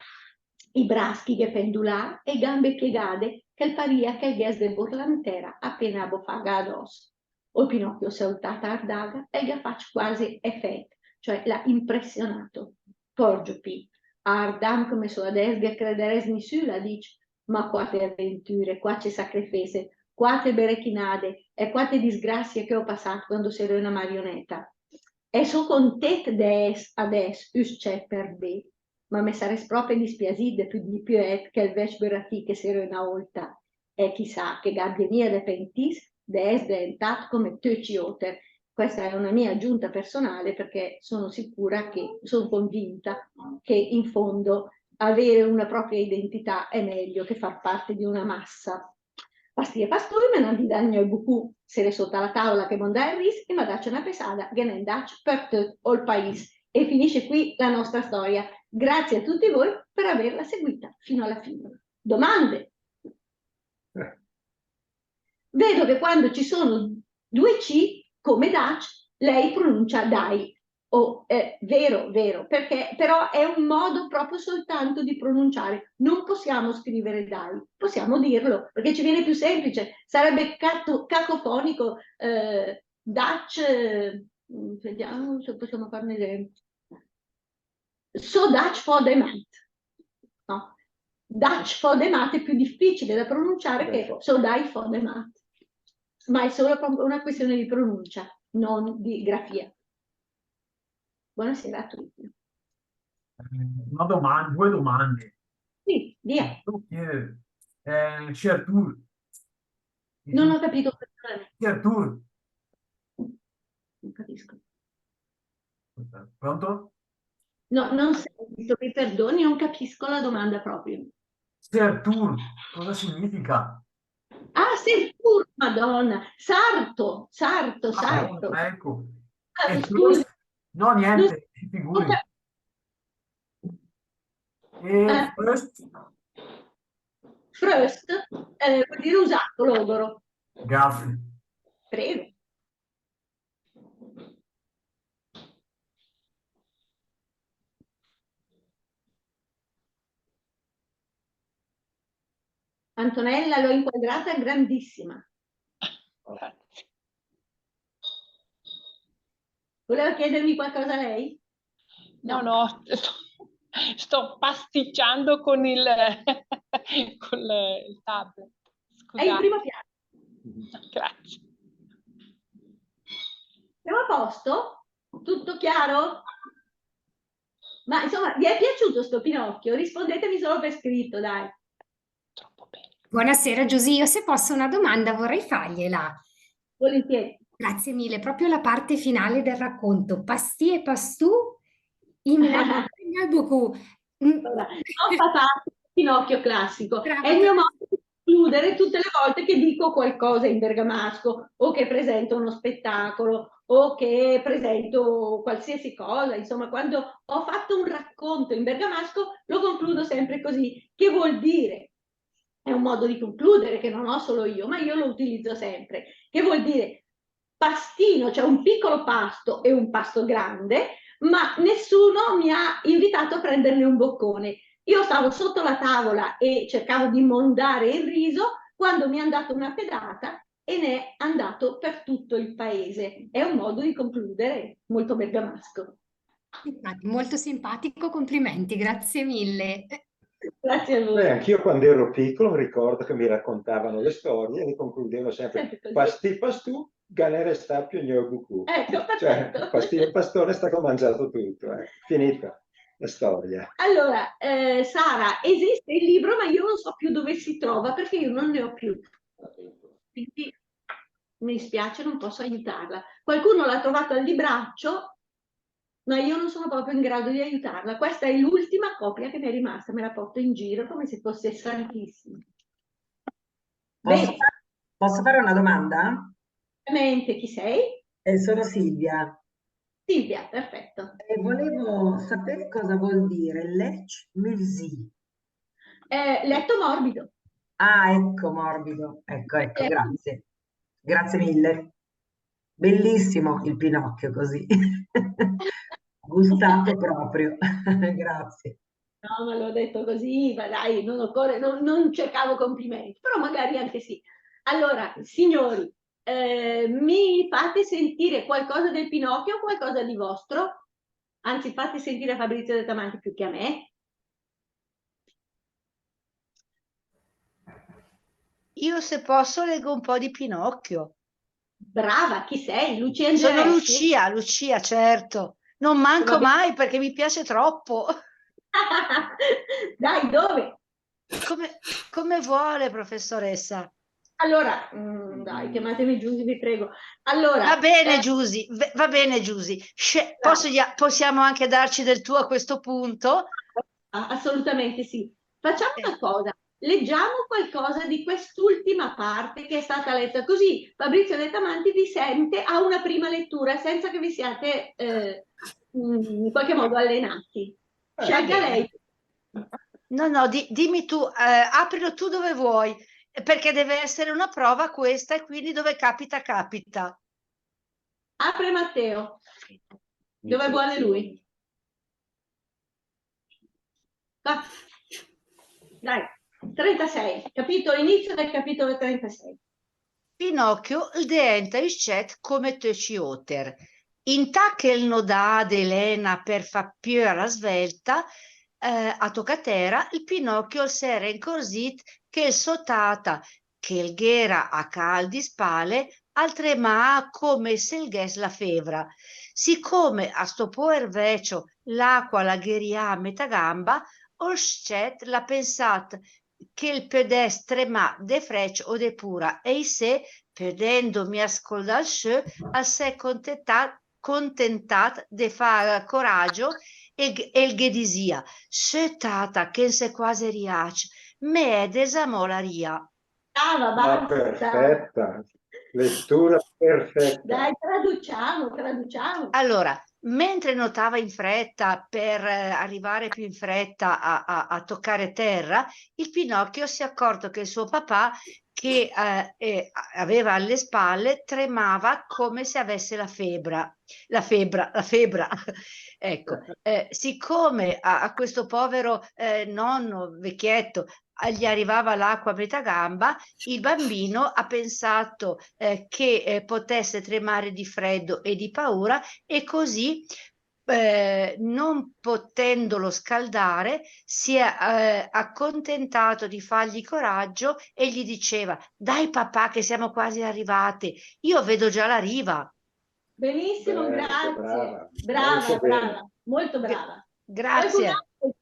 i brass che i ghe pendulàa e i gambe piegade, che 'l parìa che 'l gh'ès de borlà 'n tèra apéna a bofàga adòss. Ol Pinocchio al s'è oltàt a ardàga e 'l gh'à facc quase efèt, cioè l'ha impressionato. "Pòer Giopì, a ardàm come só adès ghe crederès nissü," l'à dicc, "ma quate aventüre, quace sacrefése, quate berechinade e quate disgrassie che ó pasàt quando sére öna marionèta. E só contét de ès adès ü s-cèt per bé, ma me sarès pròpe dispiasìt de pödì piö èt chèl vècc burachì che sére öna ólta. E chissà che gh'àbie mia de pentìs de ès deentàt come töcc i óter, Questa è una mia aggiunta personale, perché sono sicura che, sono convinta che in fondo avere una propria identità è meglio che far parte di una massa. Pastì e pastù i me n'à dàcc gnöch bucù, sére sóta la tàola che mondàe 'l ris, i m'à dàcc öna pesada, ghe n'è 'ndàcc per töt ol paìs. E finisce qui la nostra storia. Grazie a tutti voi per averla seguita fino alla fine. Domande? Eh. Vedo che quando ci sono due C, come dàcc, lei pronuncia dai. Oh, è vero, vero, perché però è un modo proprio soltanto di pronunciare. Non possiamo scrivere dai, possiamo dirlo, perché ci viene più semplice. Sarebbe cato-, cacofonico, eh, dàcc, eh, mm, vediamo se possiamo fare un esempio. Só dàcc fò de mat. No. Dàcc fò de mat è più difficile da pronunciare che só dai fò de mat. Ma è solo pro-, una questione di pronuncia, non di grafia. Buonasera a tutti. Eh, una domanda, due domande. Sì, via. Eh, Certur. Non ho capito, perdonami. Certur. Non capisco. Pronto? No, non sento, mi perdoni, non capisco la domanda proprio. Certur, cosa significa? Ah, Sertur, Madonna. Sarto, sarto, sarto. Ah, ecco. Ah, e scusi. No, niente, si figuri. E eh. Fröst? Fröst, eh, vuol dire usato, logoro. Grazie. Prego. Antonella, l'ho inquadrata grandissima. Grazie. Voleva chiedermi qualcosa lei? No, no, sto, sto pasticciando con il, con il tablet. Scusate. È in primo piano. Grazie. Siamo a posto? Tutto chiaro? Ma insomma, vi è piaciuto sto Pinocchio? Rispondetemi solo per scritto, dai. Troppo bello. Buonasera, Giusy. Io, se posso, una domanda vorrei fargliela. Volentieri. Grazie mille. Proprio la parte finale del racconto. Pastì e pastù, i me n'à dàcc gnöch bucù. Mm. Allora, non fa parte del Pinocchio classico. Brava. È il mio modo di concludere tutte le volte che dico qualcosa in bergamasco o che presento uno spettacolo o che presento qualsiasi cosa. Insomma, quando ho fatto un racconto in bergamasco, lo concludo sempre così, che vuol dire, è un modo di concludere che non ho solo io, ma io lo utilizzo sempre, che vuol dire pastino, cioè un piccolo pasto e un pasto grande, ma nessuno mi ha invitato a prenderne un boccone. Io stavo sotto la tavola e cercavo di mondare il riso, quando mi è andata una pedata e ne è andato per tutto il paese. È un modo di concludere molto bergamasco. Infatti, molto simpatico, complimenti, grazie mille. Grazie a voi. Beh, anch'io quando ero piccolo ricordo che mi raccontavano le storie e le concludevano sempre: sempre così. Pastì, pastù, ghe n'è restàcc piö gnöch bucù. Ecco, cioè, perfetto. Pastì e pastù, sta ch'ó mangiàt töt, eh. Finita la storia. Allora, eh, Sara, esiste il libro, ma io non so più dove si trova perché io non ne ho più. Quindi mi dispiace, non posso aiutarla. Qualcuno l'ha trovato al Libraccio? Ma io non sono proprio in grado di aiutarla. Questa è l'ultima copia che mi è rimasta, me la porto in giro come se fosse santissima. Posso fare, posso fare una domanda? Ovviamente, chi sei? Eh, sono Silvia. Silvia, perfetto. E volevo sapere cosa vuol dire lècc mulzì. Eh, letto morbido. Ah, ecco, morbido. Ecco, ecco, grazie. Grazie mille. Bellissimo il Pinocchio così. Gustato proprio. Grazie. No, ma l'ho detto così, ma dai, non occorre, non, non cercavo complimenti, però magari anche sì. Allora, signori, eh, mi fate sentire qualcosa del Pinocchio o qualcosa di vostro? Anzi, fate sentire a Fabrizio Tettamanti più che a me. Io, se posso, leggo un po' di Pinocchio. Brava, chi sei? Lucia Angeleschi? Sono Lucia, Lucia, certo. Non manco mai perché mi piace troppo. Dai, dove? Come, come vuole, professoressa. Allora, mm, dai, chiamatemi Giusy, vi prego. Allora, va bene, eh, Giusy, v-, va bene, Giusy. Sce-, dai. Posso dia-, possiamo anche darci del tu a questo punto? Ah, assolutamente sì. Facciamo una cosa, leggiamo qualcosa di quest'ultima parte che è stata letta, così Fabrizio Dettamanti vi sente a una prima lettura senza che vi siate, eh, mm, in qualche modo allenati. Scelga lei. No, no, di-, dimmi tu, eh, aprilo tu dove vuoi, perché deve essere una prova questa, e quindi dove capita, capita. Apre Matteo, dove vuole lui. Va. Dai, trentasei, capito-, inizio del capitolo trentasei. Pinocchio el deenta ü scèt come töcc i óter. Intàt che el nodàa de lèna per fà piö a la svèlta, eh, a tocà tèra, el Pinocchio el s'éra incorzìt che el sò tata, che el gh'éra a caàl di spale, al tremàa come se el gh'ès la fèvra. Sicome a sto póer vècio l'acqua la ghe riàa a metà gamba, ol scèt l'à pensàt che el podès tremà de frècc o de pura, e issé, podendo mia scoldàl sö, al s'è contentàt, contentàt de fà coragio e, e el ghe disìa: «Sö tata, che 'n s'è quase riàcc, me èdet zamò la ria.» Brava, ma basta. Perfetta, lettura perfetta. Dai, traduciamo, traduciamo. Allora, mentre nuotava in fretta per, eh, arrivare più in fretta a, a, a toccare terra, il Pinocchio si è accorto che il suo papà, che, eh, eh, aveva alle spalle, tremava come se avesse la febbra, la febbra, la febbra. Ecco, eh, siccome a, a questo povero, eh, nonno vecchietto, eh, gli arrivava l'acqua a metà gamba, il bambino ha pensato, eh, che, eh, potesse tremare di freddo e di paura, e così, eh, non potendolo scaldare, si è, eh, accontentato di fargli coraggio e gli diceva: «Dai, papà, che siamo quasi arrivate, io vedo già la riva.» Benissimo, grazie. Brava, brava, molto brava. Grazie. Qualcun altro?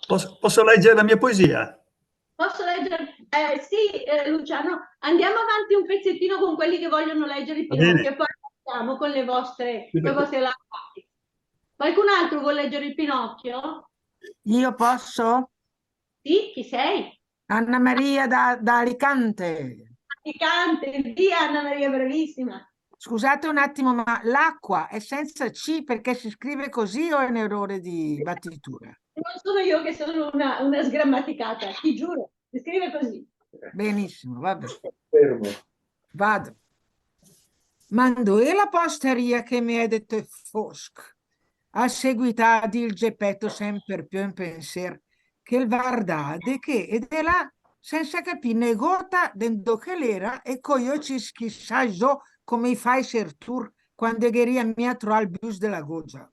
Posso, posso leggere la mia poesia? Posso leggere? Eh, sì, eh, Luciano, andiamo avanti un pezzettino con quelli che vogliono leggere il Pinocchio e poi partiamo con le vostre, con i vostri elaborati. Qualcun altro vuol leggere il Pinocchio? Io posso? Sì, chi sei? Anna Maria da, da Alicante. Alicante, via Anna Maria, bravissima. Scusate un attimo, ma l'acqua è senza C perché si scrive così o è un errore di battitura? Non sono io che sono una, una sgrammaticata, ti giuro, si scrive così. Benissimo, va bene. Fermo. Vado. Ma 'ndo è la postaria che me èdet fósch? Al seguitàa a dì 'l Gepèto sèmper piö in pensér, che 'l vardàa de ché e de là, sènsa capì negóta de 'ndo che l'éra e coi ócc schissàcc zó come i fa i sertùr quando i ghe ria mia troàt 'l büs de la gógia.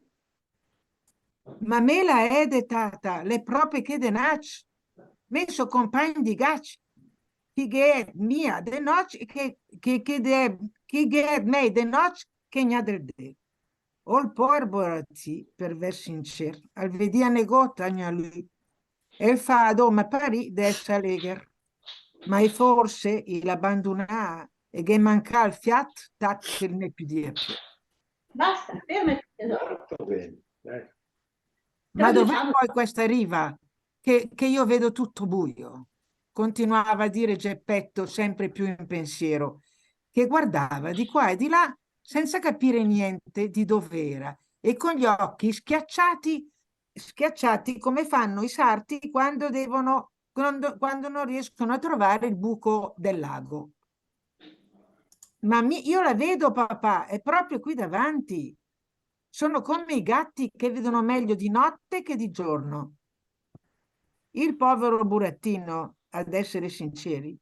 Ma me la èdet, tata, l'è pròpe ché denàcc. Me só compàgn di gàcc, che i ghe èd mia de nòcc, che, che, che de, che i ghe èd mèi de nòcc che gna del dé. Ol póer buratì, per vèss sincér, al vedìa negót gna lü. E 'l fàa dóma parì de èss alégher. Ma i fórse i l'abandunàa e ghe mancàa 'l fiàt, tat che 'l ne pödìa piö. Basta, fermati, tesoro. Molto bene, eh. Ma dov'è poi questa riva che, che io vedo tutto buio? Continuava a dire Geppetto, sempre più in pensiero, che guardava di qua e di là senza capire niente di dov'era e con gli occhi schiacciati, schiacciati come fanno i sarti quando devono, quando, quando non riescono a trovare il buco dell'ago. Ma mi, io la vedo, papà, è proprio qui davanti. Sono come i gatti che vedono meglio di notte che di giorno. Il povero burattino, ad essere sinceri,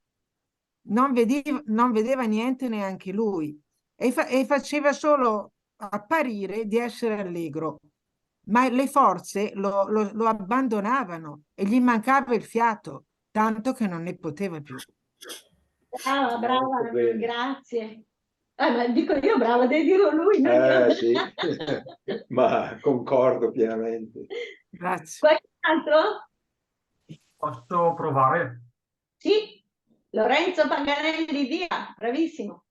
non vedeva, non vedeva niente neanche lui e fa-, e faceva solo apparire di essere allegro, ma le forze lo, lo, lo abbandonavano e gli mancava il fiato, tanto che non ne poteva più. Brava, brava, molto bene. Grazie. Eh, ma dico io brava, deve dirlo lui, non io. Eh, sì. Ma concordo pienamente. Grazie. Qualcun altro? Posso provare? Sì. Lorenzo Paganelli, via, bravissimo.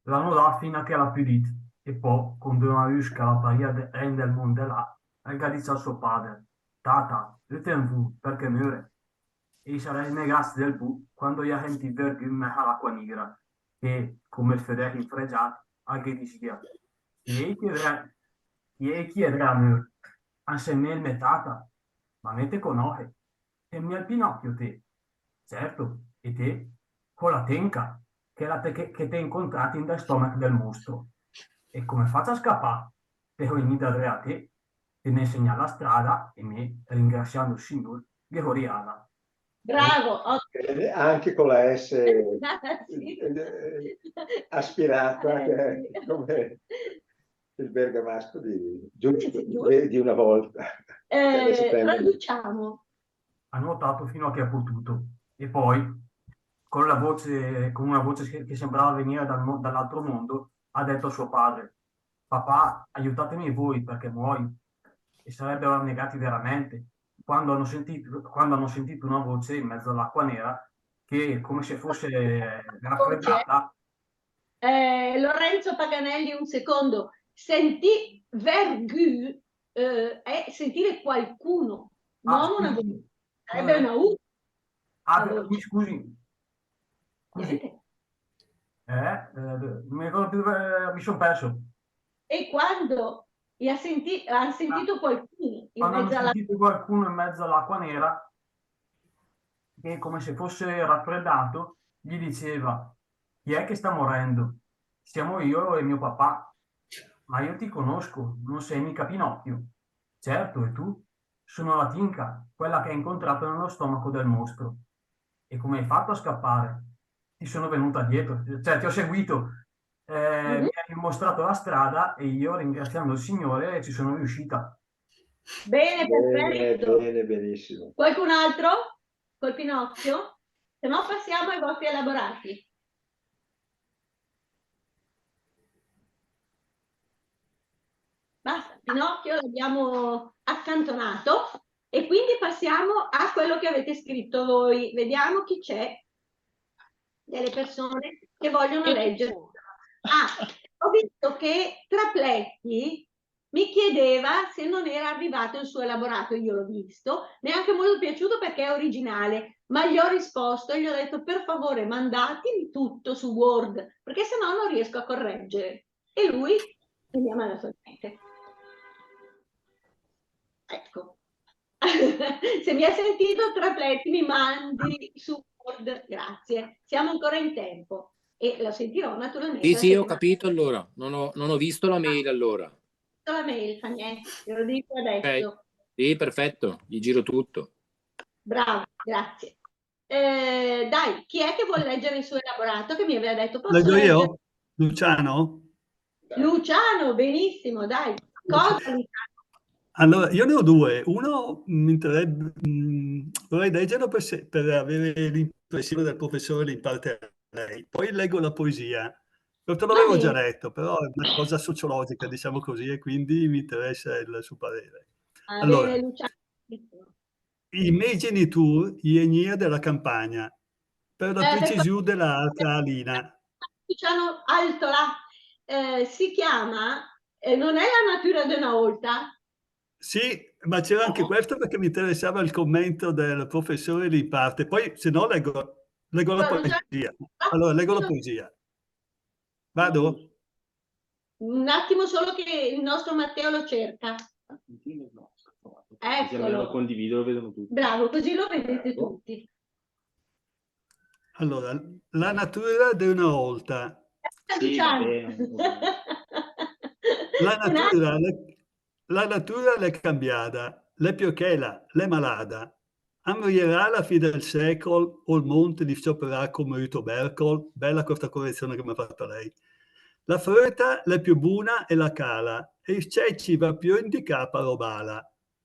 L'à nodàt fina che l'à pödìt, e pò, con d'öna us che la parìa de, en del mónd de là, el gh'à dicc a sò pàder: «Tata, ötem vù, perchè möre.» E i s'à negàcc del vù quando i à sentìt vergü 'n mès a l'aqua nigra, che, come 'l födès infregiàt, al ghe disìa: «Chi è che dré, chi è che è dré a mör?» «A sèm mé e 'l mè tata.» «Ma mé te conòse.» «Sét mia 'l Pinocchio té?» «Certo, e té?» «Só la tènca, chèla te, che, che t'é incontràt in del stòmech del mostro.» «E come fàcc a scapà? Te só egnida dré a té, te m'é ensegnàt la strada e mé, ringrassiando il Signor, ghe só riada. Bravo, ottimo. Bene, anche con la S, sì, eh, aspirata, eh, sì, come il bergamasco di, giusto, sì, sì, giusto, di, di una volta. Eh, traduciamo. Ha nuotato fino a che ha potuto, e poi, con la voce, con una voce che, che sembrava venire dal mo-, dall'altro mondo, ha detto a suo padre: «Papà, aiutatemi voi, perché muoio.» E sarebbero annegati veramente, quando hanno sentito, quando hanno sentito una voce in mezzo all'acqua nera che, come se fosse, eh, raffreddata. Eh, Lorenzo Paganelli, un secondo. Sentì vergü, eh, è sentire qualcuno, ah, non una voce. Sarebbe una U. Ah, mi scusi. Scusi. Niente. Eh, eh, non mi ricordo più, eh, mi son perso. E quando i ha senti-, ha sentito qualcuno in mezzo alla... Quando hanno sentito qualcuno in mezzo all'acqua nera, che come se fosse raffreddato, gli diceva: «Chi è che sta morendo?» «Siamo io e mio papà.» «Ma io ti conosco, non sei mica Pinocchio.» «Certo, e tu?» «Sono la tinca, quella che hai incontrato nello stomaco del mostro.» «E come hai fatto a scappare?» «Ti sono venuta dietro, cioè ti ho seguito. Eh, mi hai mostrato la strada e io, ringraziando il Signore, ci sono riuscita.» Bene, perfetto. Bene, benissimo. Qualcun altro? Col Pinocchio? Se no passiamo ai vostri elaborati. Basta, Pinocchio l'abbiamo accantonato e quindi passiamo a quello che avete scritto voi. Vediamo chi c'è delle persone che vogliono leggere. Ah, ho visto che Trapletti mi chiedeva se non era arrivato il suo elaborato, io l'ho visto, mi è anche molto piaciuto perché è originale, ma gli ho risposto e gli ho detto: «Per favore, mandatemi tutto su Word, perché se no non riesco a correggere.» E lui mi ha mandato niente. Ecco. Se mi ha sentito, Trapletti, mi mandi su Word, grazie. Siamo ancora in tempo. E lo sentirò naturalmente la settimana. Sì, sì, ho capito allora. Non ho, non ho visto la mail allora. La mail, fa niente, glielo dico adesso. Ok. Sì, perfetto, gli giro tutto. Bravo, grazie. Eh, dai, chi è che vuol leggere il suo elaborato che mi aveva detto: «Posso leggere?» Leggo io? Luciano? Luciano, benissimo, dai. Cosa, Luciano? Allora, io ne ho due. Uno, mi intereb-, mm, vorrei leggerlo per se-, per avere l'impressione del professore Limparte a lei. Poi leggo la poesia. Perché l'avevo già letto, però è una cosa sociologica, diciamo così, e quindi mi interessa il suo parere. Allora, Luciano. I mé genitùr i egnìa de la campagna, per la precisiù de la Alta Alina. Diciamo, Altola, eh, si chiama, eh, non è La natura de öna ólta? Sì, ma c'era anche questo perché mi interessava il commento del professore Limparte. Poi, se no, leggo, leggo la poesia. Allora, leggo la poesia. Vado? Un attimo solo che il nostro Matteo lo cerca. Eccolo. Lo condivido, lo vedono tutti. Bravo, così lo vedete tutti. Allora, La natura de öna ólta. Sì, va bene. La natura, la, la natura l'è cambiada, l'è piö chèla, l'è malada. A murìa a la fì del sècol, ol mónd i s-cioperà come ü tobèrcol, bella questa correzione che m'ha fatto lei. La fröta l'è piö buna e la cala, e i s-cècc i va piö in di cap a robàla.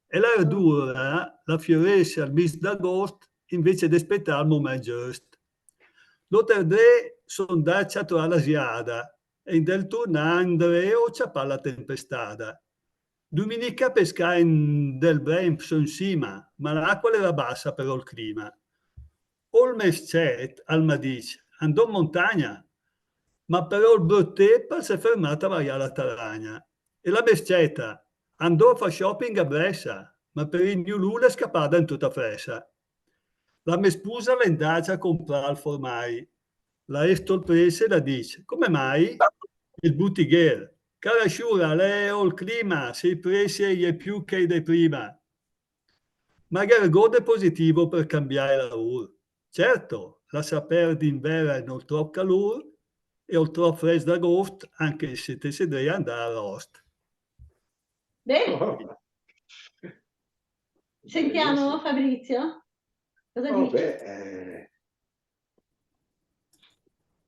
E la erdura la fiorès al mis d'agóst, invéce de spetà ol momènt giöst. L'óter dé son 'ndàcc a troà la zia Ada, e in del turnà 'ndré ó ciapàt la tempestada. Dumìnica pescàen del brèmp sö 'n sima, ma l'aqua l'éra bassa per ol clima. Ol me s-cèt al m'à dicc: "Andó in montagna", ma però ol bröt tép al s'è fermàt a varià la taragna. E la me s-cèta: "Andó a fà shopping a Brèssa", ma per ì gnu lü l'è scapada in töta frèssa. La me spusa l'è 'ndacia a comprà ol formài. L'à ést ol présse e l'à dicc: "Come mai?" Il butighèr: "Cara sciura, l'è ol clima, se i présse i è piö che i de prima." Ma gh'è ergót de positivo per cambià laùr. Certo, lassà pèrd d'invèren ol tròp calùr e ol tròp frèsch d'agóst, anche se te sé dré a 'ndà a ròst. Bene. Sentiamo, Fabrizio. Cosa dici? Beh, eh,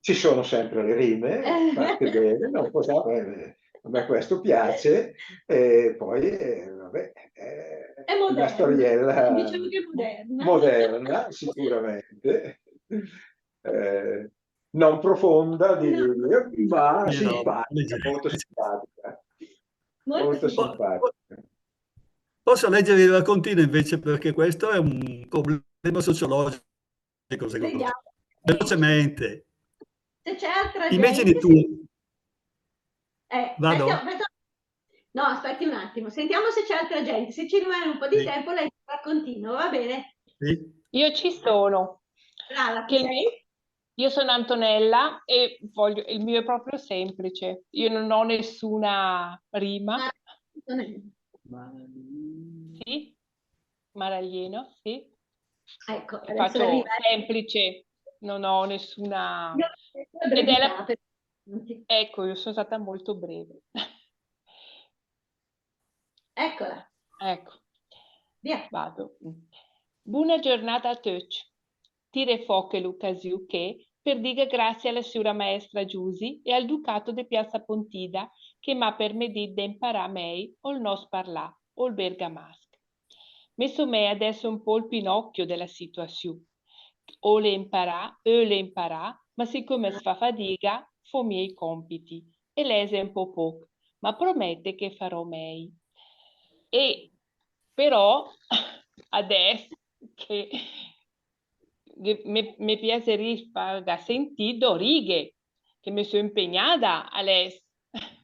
ci sono sempre le rime, fatte bene, non possiamo, eh, a me questo piace, e poi, eh, vabbè, eh, è una storiella, diciamo che è moderna, moderna, sicuramente. Eh, non profonda, di, ma simpatica, molto simpatica. Molto simpatica. Posso leggere il raccontino invece, perché questo è un problema sociologico, secondo me. Vediamo. Velocemente. Se c'è altra gente. Immagini tu. Eh, vado? Aspetta, aspetta. No, aspetti un attimo. Sentiamo se c'è altra gente. Se ci rimane un po' di tempo, lei continua, va bene? Sì. Io ci sono. Brava, chi sei? Io sono Antonella e voglio, il mio è proprio semplice. Io non ho nessuna rima. Ah, Antonella. Sì? Maraglieno, sì. Ecco, adesso faccio semplice, non ho nessuna... Ed è la... Ecco, io sono stata molto breve. Eccola. Ecco. Via. Vado. Buna giornada a töcc. Tire fò chèl'ocasiù ché per dìga grassie a la siura maestra Giusi e al Ducato de Piazza Pontida che m'à permedìt de 'mparà mèi ol nòst parlà, ol bergamàsch. Me somèe adès ü pó ol Pinocchio de la situassiù. Öle 'mparà, öle 'mparà, ma sicome s' fa fadiga, fó mia i cómpiti e lèse ü pó póch, ma promète che faró mèi. E però, adès che, che me, me piaserìa fàga sentì dò righe, che me só impegnada a lès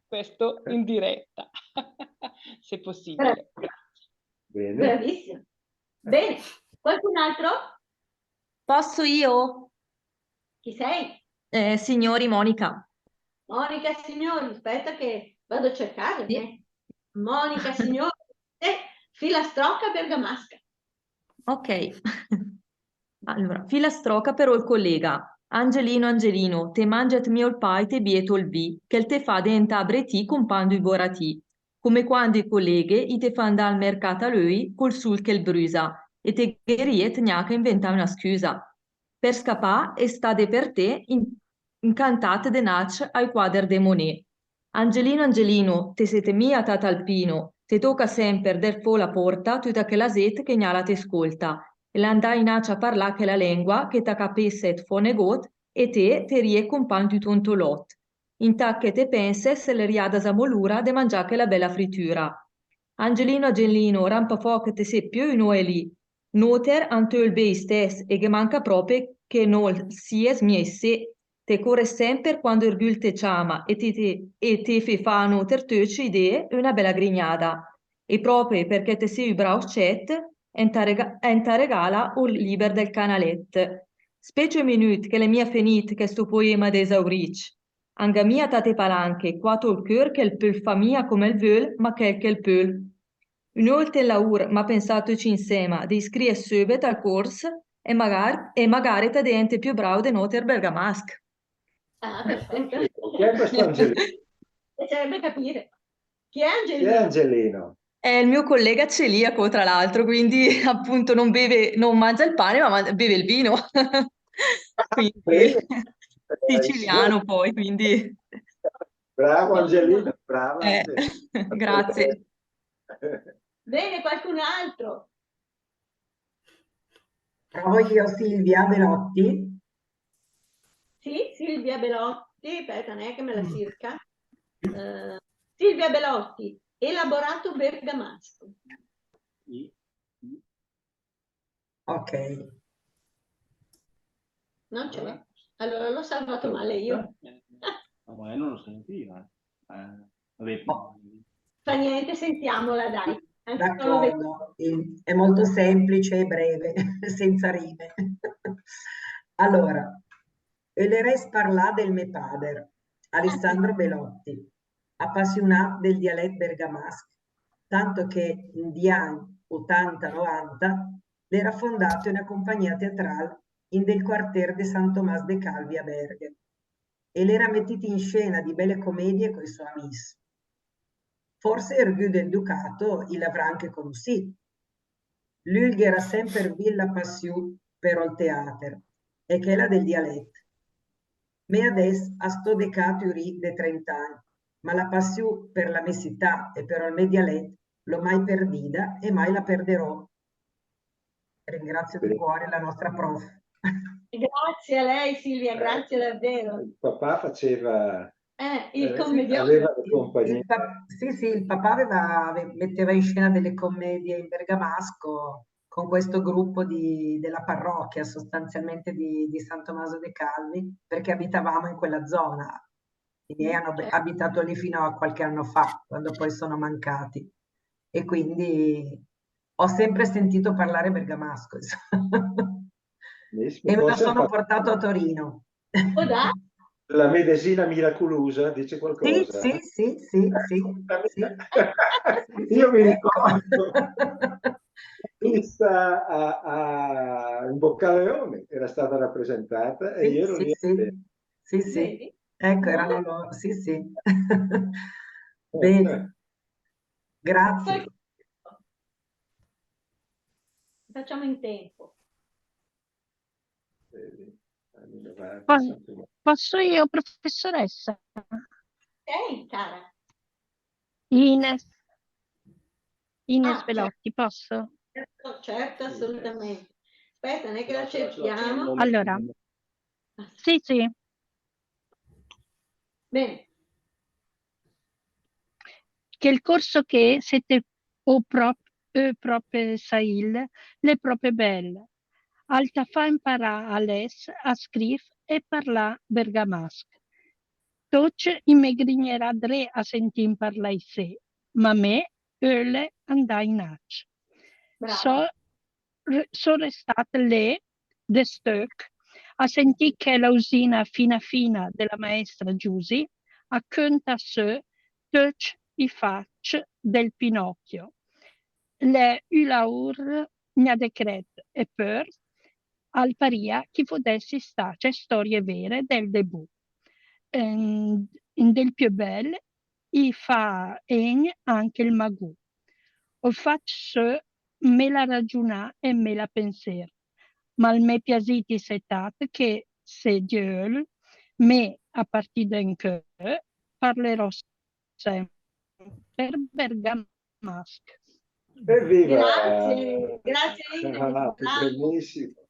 questo in diretta, se possibile. Grazie. Bene. Bravissima. Bene. Qualcun altro? Posso io? Chi sei? Eh, Signori, Monica. Monica Signori, aspetta che vado a cercare, sì, eh. Monica Signori, eh, filastrocca bergamasca. Ok. Allora, filastrocca per ol colega. Angelino, Angelino, te mànget mia ol pà e te biet ol vì, che 'l te fa deentà bretì compàgn d'ü boratì. Come quando i colleghe i te fa 'ndà al mercàt a löi col sul che 'l brüsa, e te ghe riet gnaca a inventà öna scüsa. Per scapà e stà de per té in-, incantàt de nàcc ai quàder de Monet. Angelino, Angelino, te sét mia tat alpino, te tóca sèmper dèrv fò la pòrta a töta chèla zét che gna la te scólta, e l'è 'ndà inàcc a parlà chèla lèngua che ta capéset fò negót, e té te riet compàgn d'ü tontolòt. Intàt che te pènset, l'è riada zamò l'ura de mangià chèla bèla fritüra. Angelino, Angelino, rampa fò che te sét piö ü noè lì. Nóter an te öl bé istès e ghe manca pròpe che nol sies mia issé. Te córet sèmper quando ergü 'l te ciama e te, te, e te fé fà a nóter töcc i dé öna bèla grignada. E pròpe perchè te sé ü brao scèt, en ta rega-, en ta regala ol lìber del Canalèt. Spècia ü minüt che l'è mia fenìt chèsto poema de Esaurìcc. An gh'à mia tate palanche, quat ol cör che 'l pöl fà mia come 'l völ, ma chèl che 'l pöl. Ün'ólte 'n laùr m'à pensàt töcc insèma de iscrìes söbet al córs e magàr-, e magare ta deènte piö brao de nóter bergamàsch. Ah, perfetto. Chi è questo Angelino? Piacerebbe capire. Chi è Angelino? Chi è Angelino? È il mio collega celiaco, tra l'altro, quindi appunto non beve, non mangia il pane, ma man-, beve il vino. Quindi, bene, siciliano poi, quindi. Bravo Angelino, brava. Eh, sì. Grazie. Bene, qualcun altro? Provo io, Silvia Belotti. Sì, Silvia Belotti, aspetta, né, che me la cerca. Eh, Silvia Belotti, elaborato bergamasco. Ok. Non c'è? Allora l'ho salvato male io. Eh, ma io non lo sentiva. Eh, vabbè, boh. Fa niente, sentiamola, dai. Anche solo vedi. D'accordo, è molto semplice e breve, senza rime. Allora, ölerès parlà del me pader, Alessandro Belotti, apassiunàt del dialèt bergamasch, tanto che in di agn otanta novanta l'era fondàt öna compagnia teatràl in del quartér de San Tomàs de Calvi a Bèrghem. E l'era metìt in scena di bèle comedie coi sò amìs. Forse ergü del Ducato i l'avrà anche conossìt. Lü 'l gh'era sèmper vìt la passiù per ol teater, e chèla del dialèt. Me adès a stó de cà a Türì de trenta agn, ma la passiù per la me cità e per ol me dialèt l'ó mai perdida e mai la perderó. Ringrazio di cuore la nostra prof. Grazie a lei, Silvia, grazie davvero. Il papà faceva, eh, il commedione. Aveva le compagnie. Il pa-, sì, sì, il papà aveva, ave-, metteva in scena delle commedie in bergamasco con questo gruppo di, della parrocchia, sostanzialmente di, di San Tommaso de Calvi, perché abitavamo in quella zona. I miei hanno ab-, abitato lì fino a qualche anno fa, quando poi sono mancati. E quindi ho sempre sentito parlare bergamasco, insomma. Benissimo. E me lo sono portato a Torino. Può darsi. La medesina miraculusa, dice qualcosa? Sì, sì, sì, sì, sì, sì. Io mi ricordo vista a, a, in Boccaleone, era stata rappresentata e io ero lì a vedere. Sì, sì. Ecco, erano loro, sì, sì. Bene. Grazie. Facciamo in tempo. Po-, posso io, professoressa? Sì, cara. Ines. Ines Belotti, posso? Certo, certo, assolutamente. Aspetta, non è che la cerchiamo. Allora, sì, sì. Bene. Chèl córs ché, se te öl pròp-, öl pròpe saìl, l'è pròpe bèl. Al ta fa imparà a lès, a scrìv e parlà bergamasch. Töcc i me grignerà dré a sentìm parlà isé, ma mé öle andà inàcc. Brava. So re-, so restàt lé de stöch a sentì chèla usina fina fina de la maèstra Giusy a cöntà sö töcc i facc del Pinocchio. L'è ü laùr gna de crèd e pör al parìa ch'i födèss istàcc stòrie vére del debù. Ehm, in del piö bèl i fa ègn anche ol magù. Ol fà sö me l'à ragiunà e me l'à pensér. Ma al m'è piasìt isé tat che, se Dio öl, mé, a partì de 'ncö, parlerò sèmper bergamasch. Evviva! Grazie, grazie Ines, bravo. Benissimo.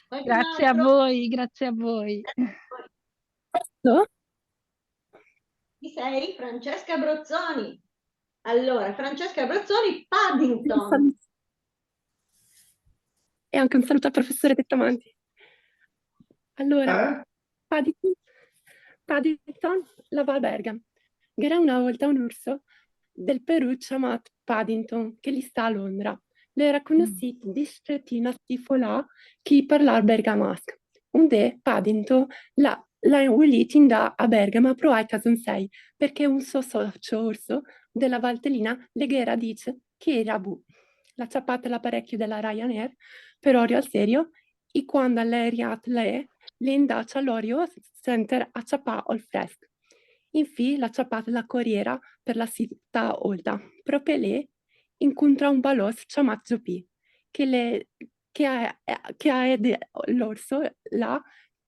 Grazie a voi, grazie a voi. Chi sei? Francesca Brozzoni. Allora, Francesca Brozzoni, Paddington. E anche un saluto al professore Tettamanti. Allora, eh? Paddington, Paddington, la Val Bèrghem. Gh'era una ólta un urs del Perù ciamàt Paddington, che l'istàa a Londra. L'era cunossìt dissé di sti folà che parlàa bergamasch. Un dé Paddington l'à, l'à ülìt indà a Bèrghem a proà i casonsèi, perché un sò sòcio urs de la Valtellina le gh'era dicc che l'era bu. L'à ciapàt l'aparècchio de la Ryanair, per òrio al serio, e quando l'è riàt lé, l'è indàcc a l'òrio center a ciapà ol frèsch. Infì l'à ciapàt la coriéra per la cità ólta. Pròpe lé, incuntrà un balòss ciamàt Giopì, che l'è, che a, che a èd l'òrs là,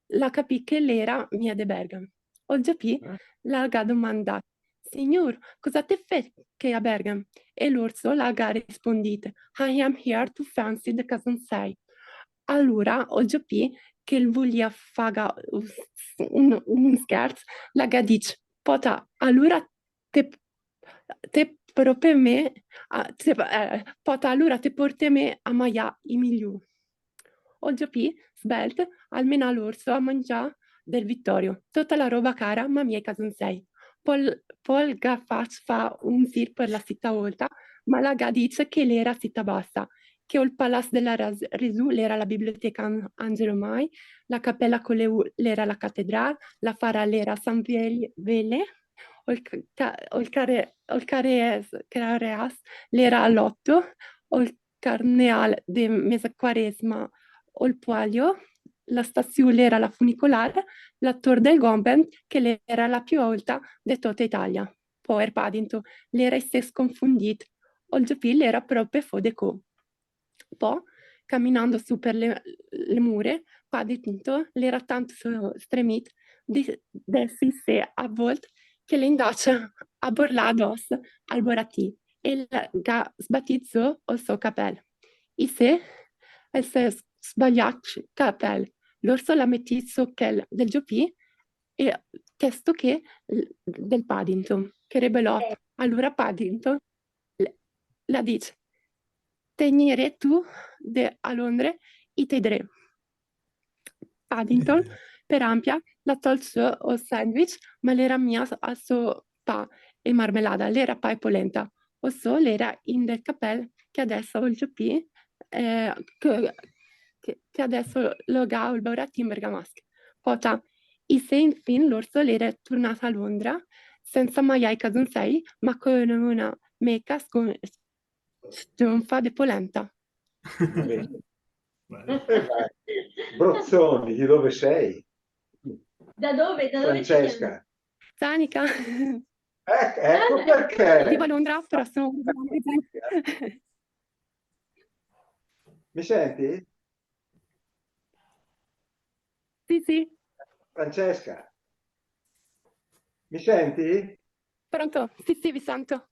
l'à capìt che l'era mia de Bèrghem. Ol Giopì la gh'à domandàt: "Signùr, cosa te fét ché a Bèrghem?" E l'òrs la gh'à rispundìt: "I am here to fancy the casonsèi." Alura, ol Giopì, che 'l vulìa fàga un, un schèrz, la gh'à dicc: "Pòta, alura te, te pòrte mé a, te, eh, pòta, alura te pòrte mé a maià i migliùr." Ol Giopì sbèlt, al mena l'orso a mangià del Vittorio. Töta la röba cara, ma mia i casonsèi. Pò 'l, pò 'l gh'à facc fà un zir per la sità ólta, ma la gh'à dicc che l'éra sità bassa, che ol Palàs de la Ras-, Resù l'éra la biblioteca An-, Angelo Mai, la Capèla Coleù l'éra la catedràl, la Fara l'éra San Veli-, Vele, ol ca-, ol care-, ol careas-, careàs l'éra l'Otto, ol carneàl de Mesa Quarésma ol Puaglio, la stassiù l'éra la funicolare, la Tor del Gombent, che l'éra la piö ólta de töta Italia. Póer Paddington, l'éra issé sconfondìt, ol Giopì l'éra pròpe fò de có. Pò, caminando sö per le, le mure, Paddington l'éra tant so-, stremìt de, de ès issé avólt che l'è 'ndacc a borlà adòss al boratì e 'l gh'à sbatìt zó ol sò capèl. Issé, al s'è s-, sbagliàcc capèl. L'orso l'à metìt sö chèl del Giopì e chèsto ché l-, del Paddington, che rebelòt. Alura Paddington l-, l'à dicc: "Te gniré tu de a Londre, i te dré." Paddington, per ampia, l'à tòlt sö ol sandwich, ma l'éra mia al sò pà e marmelada, l'éra pà e polenta. Ol sò l'éra in del capèl che adèss ol Giopì, eh, che, che, che adèss lo gh'à ol boratì in bergamàsch. Pòta, issé infin l'orso l'éra turnàt a Londra, sènsa maià i casonsèi, ma co öna, öna meca scon-, stonfa de polenta. Va bene. E vai. Brozzoni, di dove sei? Da dove, da dove ci siamo? Francesca. Sanica. Ec-, ecco perché. Vivo a Londra, però sono... Mi senti? Sì, sì. Francesca, mi senti? Pronto? Sì, sì, vi sento.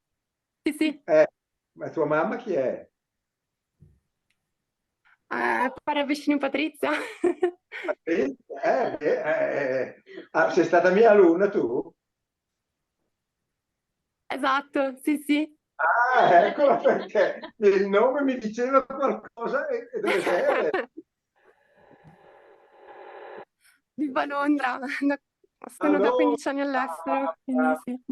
Sì, sì. Eh, ma tua mamma chi è? Eh, pare vicino Patrizia. Patrizia? Eh, eh, eh, eh. Ah, sei stata mia alunna tu? Esatto, sì, sì. Ah, eccola perché il nome mi diceva qualcosa e, e dove sei? Vivo a Londra, da, sono da quindici anni all'estero, quindi sì.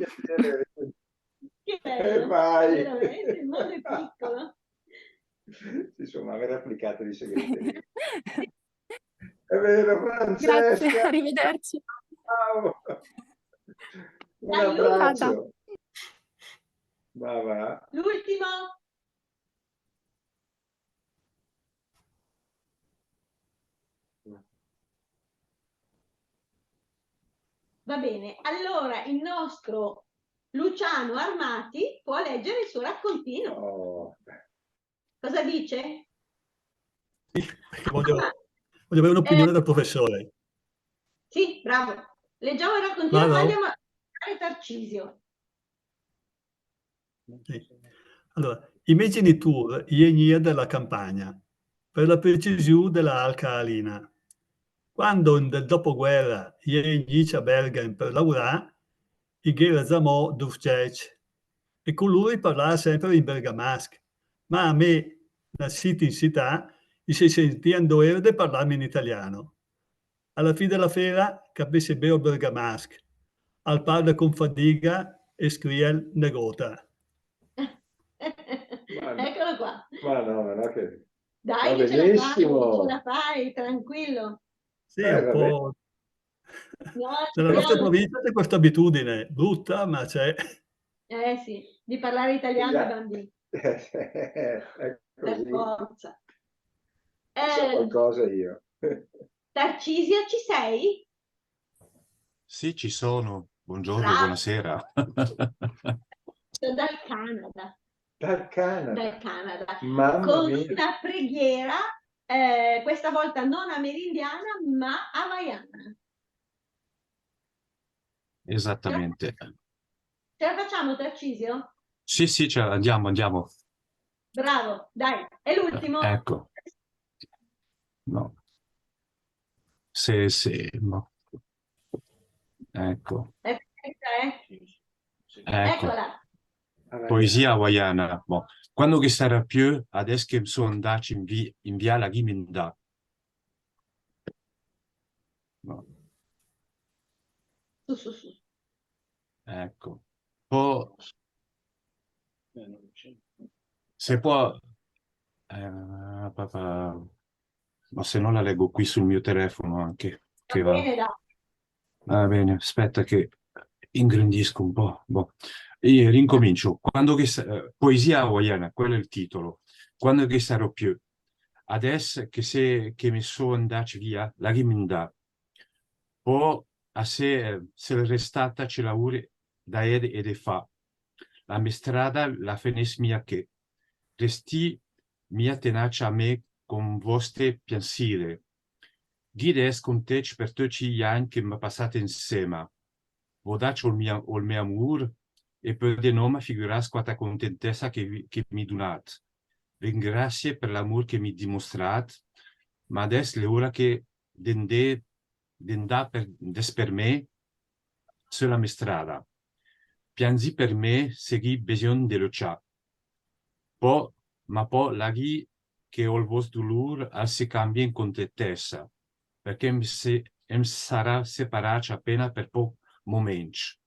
Che bello, veramente, il mondo è piccolo. Sì, insomma, aver applicato i segreti. È vero, Francesca. Grazie, arrivederci. Ciao. Un abbraccio. Ciao. Va, va. L'ultimo. Va bene, allora il nostro Luciano Armati può leggere il suo raccontino. Oh, beh. Cosa dice? Sì, perché voglio, voglio avere un'opinione dal professore. Sì, bravo. Leggiamo il raccontino, poi andiamo a fare Tarcisio. Sì. Alura, i mé genitùr i égnìa de la campagna, per la precisiù de la Val Caalina. Quando, in del dopoguèra, i è égnìcc a Bèrghem per laurà, i gh'éra zamò du s-cècc, e con lur i parlàa sèmper in bergamàsch, ma a mé, nassìt in sità, i se sentìa in doér de parlàm in italiano. A la fì de la féra, capésse bé ol bergamàsch. Al parle con fadiga e scrìe negóta. Eccolo qua. Ma no, ma no che... Dai, che ce la fai, ce la fai, tranquillo. Sì, eh, un po'. Nella nostra provincia c'è questa abitudine, brutta, ma c'è. Eh sì, di parlare italiano ai bambini. È così. Per forza. Ne so qualcosa io. Tarcisio, ci sei? Sì, ci sono. Buongiorno, buonasera. Dal Canada. Dal Canada. Dal Canada. Mamma mia. Con una preghiera, eh, questa volta non amerindiana, ma hawaiana. Esattamente. Ce la facciamo, Tarcisio? Sì, sì, ce la, andiamo, andiamo. Bravo, dai, è l'ultimo. Eh, ecco. No. Sì, sì, no. Ecco. È questa, eh? Ecco. Eccola. Poesia hawaiana. Bon. Quando che sarà piö, adès che m' só 'ndacc in vi-, in vià, la gh'ì 'ndà. No. Su, su, su. Ecco. Po', se può, eh, pa, pa, ma se no la leggo qui sul mio telefono anche, che va. Bene, dai. Va bene, aspetta che ingrandisco un po'. Boh. Io rincomincio. Quando che sa-, eh, Poesia hawaiana, quello è il titolo. Quando che sarò piö. Adès che se, che me só 'ndacc via, laghìm 'ndà. Po' a se, eh, se l'è restata ce laùr da èd e de fà. La me strada la fenès mia ché. Restì mia tenacc a me con vòste piansire. Ghì de ès contécc per töcc i agn che m'à passàt insèma. V'ó dacc ol mia, ol me amùr e pödì nòma figüràs quata contentèssa che vi, che m'ì dunàt. Ve 'ngrassie per l'amùr che m'ì dimostràt, ma adès l'è ura che de 'ndà, de 'ndà per, dès per me, sö la me strada. Pianzì per me, se ghì bisògn de löcià. Po', ma po' laghì che ol vòst dulùr al se cambie in contentèssa, perché em se, em sarà separàcc apéna per póch momèncc.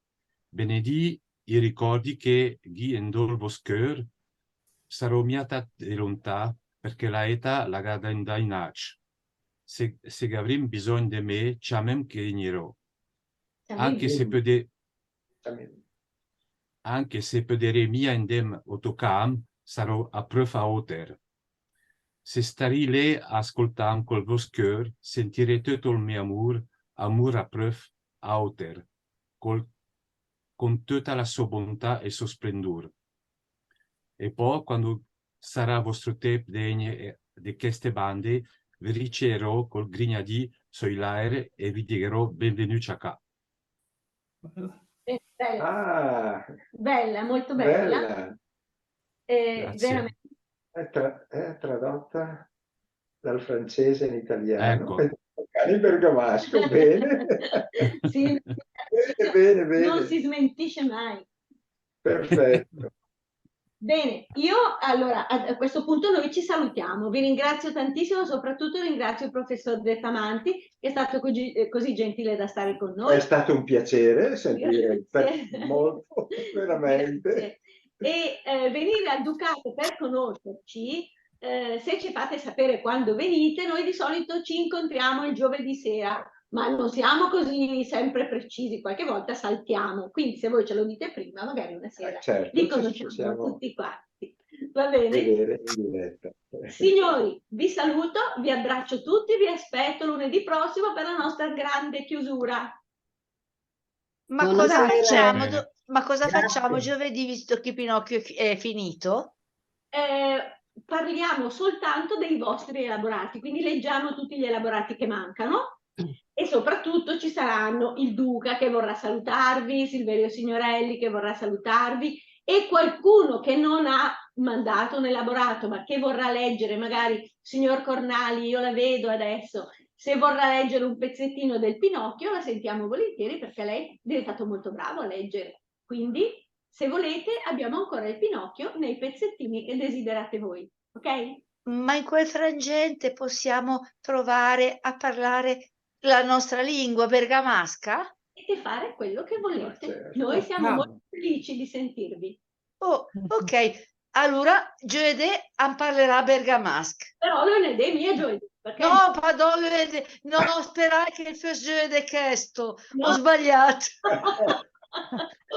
Benedì i ricòrdi che ghì 'ndol vòst cör, sarò mia tat de lontà, perché la éta la gh'à de 'ndà inàcc. Se, se gh'avrì bisògn de me, ciamém che egnerò. Anche se pöde-, anche se pöderé mia 'ndém o tocàm, sarò apröf a óter. Se starì lé a ascoltàm col vòst cör, sentiré töt ol me amùr, amùr apröf a óter, col, con töta la sò bontà e 'l sò splendùr. E pò, quando sarà vòstr tép de ègn, eh, de chèste bande, ve riceerò col grignadì sö i làer e vi digherò: "Benvenücc a cà." Eh, bella. Ah, bella, molto bella. Bella. Eh, grazie. Veramente. È tra-, è tradotta dal francese in italiano. Ecco. E in bergamasco, bene. Sì, bene, bene, bene. Non si smentisce mai. Perfetto. Bene, io allora a, a questo punto noi ci salutiamo. Vi ringrazio tantissimo, soprattutto ringrazio il professor Dettamanti, che è stato così, eh, così gentile da stare con noi. È stato un piacere sentire, grazie, per, molto, veramente. Grazie. E, eh, venire al Ducato per conoscerci, eh, se ci fate sapere quando venite, noi di solito ci incontriamo il giovedì sera, ma non siamo così sempre precisi, qualche volta saltiamo, quindi se voi ce lo dite prima, magari una sera, eh, certo, li conosciamo tutti quanti. Va bene? Vedere in diretta. Signori, vi saluto, vi abbraccio tutti, vi aspetto lunedì prossimo per la nostra grande chiusura. Ma cosa facciamo do-, ma cosa facciamo giovedì, visto che Pinocchio è fi-, è finito? Eh, parliamo soltanto dei vostri elaborati, quindi leggiamo tutti gli elaborati che mancano e soprattutto ci saranno il Duca che vorrà salutarvi, Silverio Signorelli che vorrà salutarvi e qualcuno che non ha mandato un elaborato ma che vorrà leggere, magari signor Cornali, io la vedo adesso, se vorrà leggere un pezzettino del Pinocchio, la sentiamo volentieri perché lei è diventato molto bravo a leggere. Quindi, se volete, abbiamo ancora il Pinocchio nei pezzettini che desiderate voi, ok? Ma in quel frangente possiamo provare a parlare la nostra lingua bergamasca? Potete fare quello che volete. Ma certo. Noi siamo molto felici di sentirvi. Oh, ok. Alura, giovedì am parlerà bergamasch. Però lünedé, mia giovedì, perché... No, pardon, lünedé. No, sperài che 'l fös giovedì chèsto. No. Ó sbagliàt.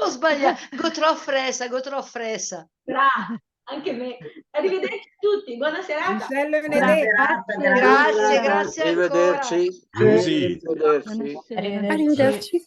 Ó sbagliàt. Gh'ó tròp frèsa, gh'ó tròp frèsa. Brava, anche me. Arrivederci a tutti, buona serata. Grazie, grazie ancora. Arrivederci. Arrivederci. Arrivederci.